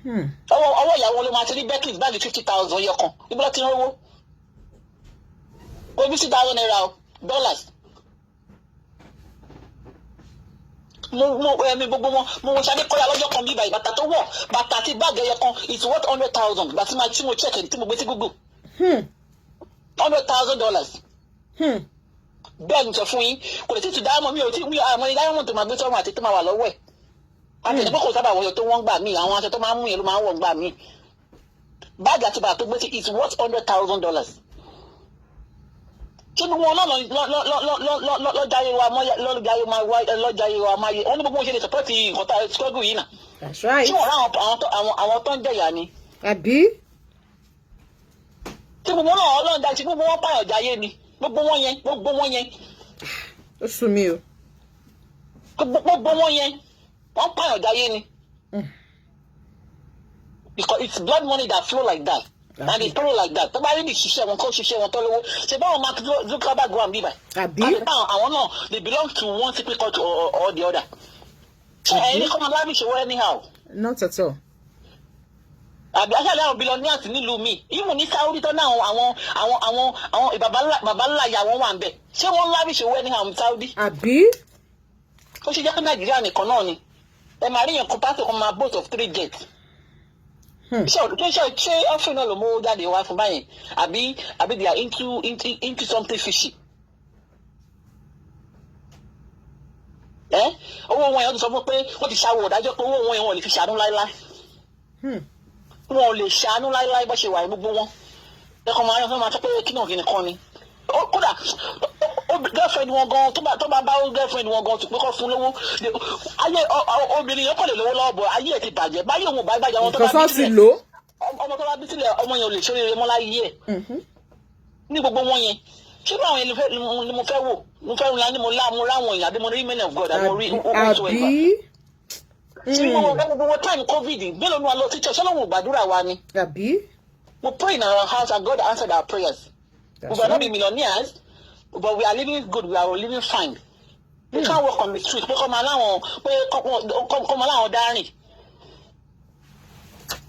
Ọwọ́ ìyàwó ló máa ti rí Birkin báàgì 50,000 yọ kan. Ibi ló ti ń rówó o, ₦50,000 o, dollars. Mo ẹmi gbogbo wọn, mo wo Ṣadé Kọ́lá lọ́jọ́ kan bíbá, ìbàtà tó wọ̀, bàtà àti báàgì ẹyọ kan is worth 100,000. Gbà tí mo check, tí mo gbé sí Google, $100,000. Bẹ́ẹ̀ ni sọ fún yín, kò lè tí ì tún diamond, mi ò tí mi àmọ́ ní diamond tó máa gbé sọ́run àti tó máa wà lọ́wọ́ ẹ̀. Àti ẹni pé kò sábà wọṣọ tó wọ́n gbà míì, àwọn aṣọ tó máa ń mú yẹn ló máa ń wọ̀ gbà míì. Báàgì àti bàtà tó gbé sí is worth $100,000. Ṣé gbogbo wọn náà lọ́jàyé wa máyé wọ́n ní gbogbo wọn ṣe lè support nǹkan tá struggle yìí nà? That's right. Ṣé wọ́n rá àwọn tó ń jẹ̀yà ni? Àbí. Tí gbogbo wọn náà Ọlọ́run dá sí, gbogbo wọn pààyàn jayé ni, gbogbo wọn yẹn, gbogbo wọn yẹn. Ó sú mi o. Gbogbo wọn yẹn, wọ́n pààyàn jayé ni. Because it's blood money that flow like that. And it's probably like that. Tó bá rí ní ṣiṣẹ́ wọn, kó ṣiṣẹ́ wọn tó lówó. Ṣe báwọn Mark Zuckerberg wà níbí báyìí? Àbí? Àti báwọn àwọn náà, they belong to one secret cult or the other. Ṣé ẹ̀yin ní kọ́mọ lavish owó anyhow? Not at all. Àbí aṣáájú àwọn billionaires nílùú mi, even ní Saudi tó náà, àwọn bàbá ńlá ìyá wọn wà ń bẹ̀. Ṣé wọ́n lavish owó anyhow ní Saudi? Àbí? Ó ṣe jẹ́ pé Nàìjíríà nìkan náà ni ẹ máa rí yẹn kó pásítọ̀ kan máa boast of three jets. Ṣé ọ́fìn náà ló mú jáde wá fún báyìí, àbí they are into something fishy? Ẹ owó wọn yẹn, wọ́n ti sọ fún pé wọ́n ti ṣàwọ̀ ọ̀dájọ́ pé owó wọn yẹn, wọn ò lè fi ṣàánú láéláé. Wọn ò lè ṣàánú láéláé bó ṣe wà ní gbogbo wọn. Ẹ̀kọ́ máa ń fẹ́ máa tọ́ pé kí náà kí nìkan ni. Kódà girlfriend wọn gan, tó bá girlfriend wọn gan tó pé kọ́ fún lówó, ayé obìnrin yẹn kò lè lówó lọ́wọ́ bọ̀, ayé ẹ̀ ti bàjẹ́ báyé òun ò bá bàjẹ́, àwọn tó nǹkan bá sọ bí ti sílẹ̀, lò ó. ọmọ tó bá bí sílẹ̀, ọmọ yẹn ò lè ṣe oríire mọ́ láyé ẹ̀ ní gbogbo wọn yẹn. Ṣé báwọn yẹn ni mo fẹ́ wò, mo fẹ́ ńlá ni mo lá, mo ráwọn èèyàn, àbí mo rí men of God, àbí mo rí whatsoever? Àbí? Ṣé gbogbo time COVID, mélòó ni wà lọ sí church? Ọlọ́run ò gbàdúrà wa ni? Àbí? We pray in our house and God answered our prayers. That's We might not be right. millionaires, but we are living good, we are living fine. We can't walk on the street pé kọ́ máa láwọn pé kọ́ máa láwọn dárìn.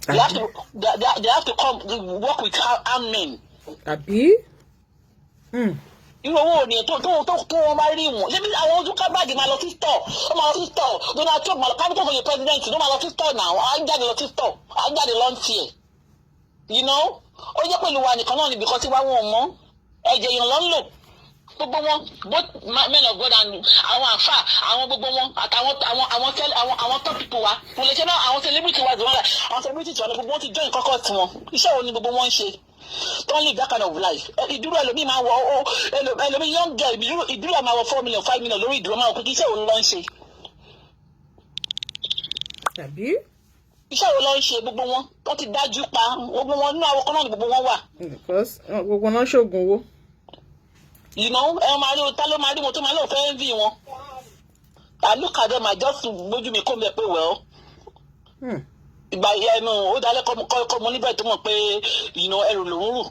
They have to come work with armed men. Àbí? Irú owó òní tó wọn bá rí wọn, ṣé bí àwọn Zuckerberg máa lọ sí store, ó máa lọ sí store. Donald Trump máa lọ kábíkó fún president ló máa lọ sí store náà, á jáde lọ sí store, á jáde lọ ń tiẹ̀. Ó jẹ́ pẹ̀lú wa nìkan náà níbi kan tí wá wọn ò mọ́ ẹ̀jẹ̀ èèyàn ló ń lò, gbogbo wọn, both men of God and àwọn àfà, àwọn gbogbo wọn, àtàwọn àwọn àwọn tẹ́lẹ̀ àwọn top people wa, mo lè ṣe náà, àwọn celebrity wa, jùlọ àwọn celebrity wa, gbogbo wọn ti join kọ́kọ́ tiwọn. Iṣẹ́ wo ni gbogbo wọn ń ṣe tó ń live that kind of life? Ìdúró ẹlòmíì máa wọ ó, ẹlòmíì, young girl, ìdúró ẹ̀ máa wọ 4 million, 5 million lórí ìdúró, máa wọ pé iṣẹ́ wo ni ló ń ṣe? Àbí? Iṣẹ́ wo ló ń ṣe? Gbogbo wọn, wọ́n ti dájú pa gbogbo wọn, nínú àwọn kan náà ni gbogbo wọn wà. Because gbogbo náà ṣoògùn owó. Ẹ máa rí o, tá ló máa rí wọn tó máa lóun fẹ́ envy wọn? I look at them, I just gbójú mi kó mi pé, well, ìgbà ẹnu ó dalẹ́ kọ́ mo níbẹ̀ tó mọ̀ pé ẹrù lòún rù.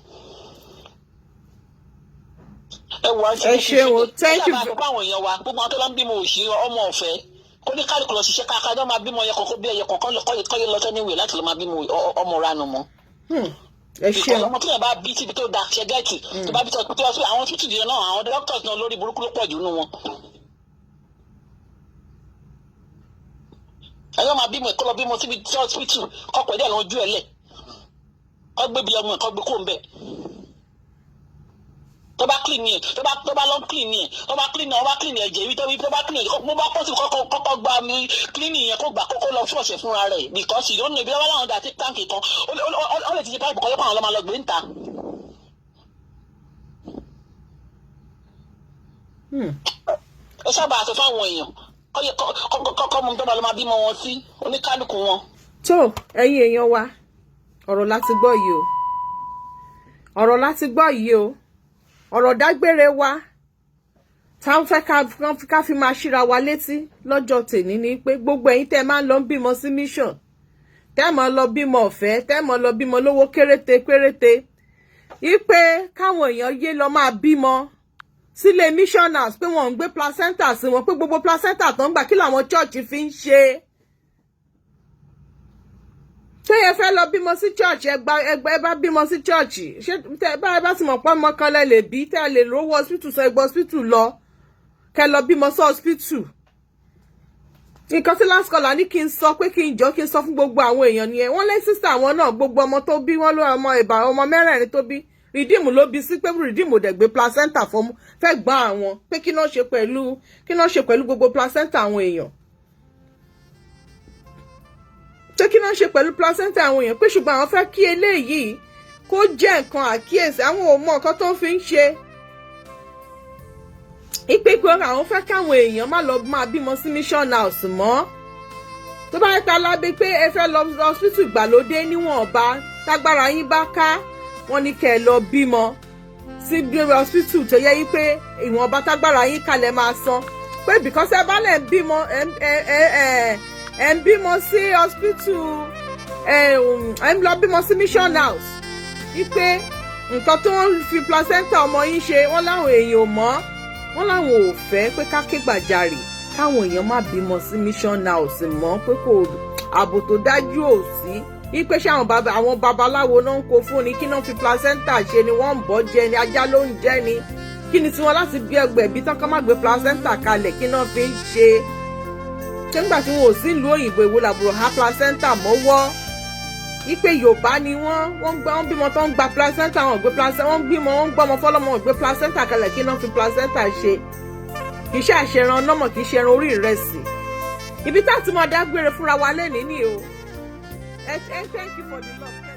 Ẹ wọ àǹtí. Ẹ ṣeun o, thank you. Ẹ ṣàbà àwọn èèyàn wa, gbogbo àwọn tó lọ ń bímọ òṣì, ọmọ ọ̀fẹ́, kó ní kálukú lọ ṣiṣẹ́ káàkiri, náà máa bímọ yẹn kọ̀ọ̀kan bí ẹyẹ kọ̀ọ̀kan kọ́ lọ sẹ́ni láti lọ máa bímọ ọmọ ranu mọ́. Ẹ ṣeun. Ọmọ tí yẹn bá bí síbi tó da ṣe gẹ́ẹ̀tì, tó bá bí tó tó sí àwọn hospital yẹn náà, àwọn doctors náà, lórí burúkú ló pọ̀ jù nínú wọn. Ẹ̀yọ́ máa bímọ, ẹ̀kọ́ lọ bímọ síbi tí hospital kọ́pọ̀ ẹ̀dẹ̀ lọ́jú ẹ̀ lẹ̀, kọ́ gbé bí ọmọ ẹ̀, kọ́ gbé kó ń bẹ̀. Tó bá clean yẹn, tó bá lọ clean yẹn, tó bá clean náà, tó bá clean ẹ̀jẹ̀ ibi tó bá clean yẹn, mo bá pọ̀ sí kọ́kọ́ gba mi clean yẹn, kó gbà kókó lọ fún ọ̀sẹ̀ fúnra rẹ̀, because you don't know ibi tó bá láwọn dà sí táǹkì kan, ó lè ti ṣe pipe kọ́ lọ́pọ̀ àwọn ọlọ́mọ lọ gbé ń ta. Ó sábà sọ fáwọn èèyàn kọ́kọ́ mú tó bá lọ máa bímọ wọn sí oníkálukú wọn. Tó ẹ̀yin èèyàn wa, ọ̀rọ̀ láti gbọ́ yìí o, ọ̀rọ̀ láti gbọ́ yìí o, ọ̀rọ̀ dágbére wa táwọn fẹ́ ká fi máa ṣíra wa létí lọ́jọ́ tèní ni pé gbogbo ẹ̀yin tẹ́ máa ń lọ bímọ sí mission, tẹ́ máa lọ bímọ ọ̀fẹ́, tẹ́ máa lọ bímọ lówó kéréte péréte, ipe káwọn èèyàn yé lọ máa bímọ sílé missioners, pé wọ́n ń gbé placenta sí wọn, pé gbogbo placenta tó ń gbà, kí làwọn church fi ń ṣe? Ṣé ẹ fẹ́ lọ bímọ sí church, ẹgbà ẹgbà, ẹ bá bímọ sí church, ṣé tẹ bá ẹ bá ti mọ̀ pé ọmọ kan lẹ lè bí, tẹ́ ẹ lè rówó hospital sọ, ẹgbẹ́ hospital lọ, kẹ lọ bímọ sí hospital. Nǹkan tí last caller ní kí n sọ pé kí n jọ kí n sọ fún gbogbo àwọn èèyàn nìyẹn. Wọ́n lé sister àwọn náà, gbogbo ọmọ tó bí, wọ́n ló ọmọ ìbà, ọmọ mẹ́rẹ̀ẹ̀rin tó bí, Redeem ló bí sí, pé Redeem ò dẹ̀ gbé placenta fọmú fẹ́ gbọ́n àwọn, pé kí náà ṣe pẹ̀lú gbogbo placenta àwọn èèyàn, pé kí náà ṣe pẹ̀lú placenta àwọn èèyàn, pé ṣùgbọ́n àwọn fẹ́ kí eléyìí kó jẹ́ nǹkan àkíyèsí. Àwọn ò mọ nǹkan tó fi ń ṣe ipe pé àwọn fẹ́ káwọn èèyàn má lọ máa bímọ sí mission house mọ́. Tó bá yẹ pé alábẹ́ pé ẹ fẹ́ lọ hospital ìgbàlódé, níwọ̀nba tágbára yín bá ká, wọ́n ní kẹ́ ẹ lọ bímọ sí hospital tó yẹ yí pé ìwọ̀nba tágbára yín kalẹ̀ máa san, pé because ẹ bá lẹ̀ ń bímọ, ẹ ń bímọ sí hospital, ẹ ń lọ bímọ sí mission house. Wípé nǹkan tí wọ́n fi placenta ọmọ yín ṣe, wọ́n láwọn èèyàn ò mọ̀, wọ́n láwọn ò fẹ́ pé ká ké gbàjarè káwọn èèyàn má bímọ sí mission house mọ́, pé kò ààbò tó dájú ò sí, wípé ṣé àwọn babaláwo náà ń kó fún ni? Kí náà fi placenta ṣe ni? Wọ́n ń bọ́ jẹ ni? Ajá ló ń jẹ ni? Kí ni tiwọn láti bí ẹgbẹ̀bí tán ká má gbé placenta kalẹ̀? Kí náà fi ń ṣe? Ṣé ńgbà tí wọn ò sí ìlú òyìnbó, èwo làbúrò há placenta mọ́wọ́? Wípé Yorùbá ni wọ́n, wọ́n gbá, wọ́n bímọ tó ń gba placenta, wọn gbé placenta, wọ́n bímọ, wọ́n gbọ́mọ fọlọ́mọ, wọn gbé placenta kalẹ̀. Kí náà fi placenta ṣe? Kì í ṣe àṣẹran nọ́mọ̀, kì í ṣe ẹran orí ìrẹsì. Ibi tá a ti máa dágbére fúnra wa lẹ́nìí ni o. Ẹ thank you for the love.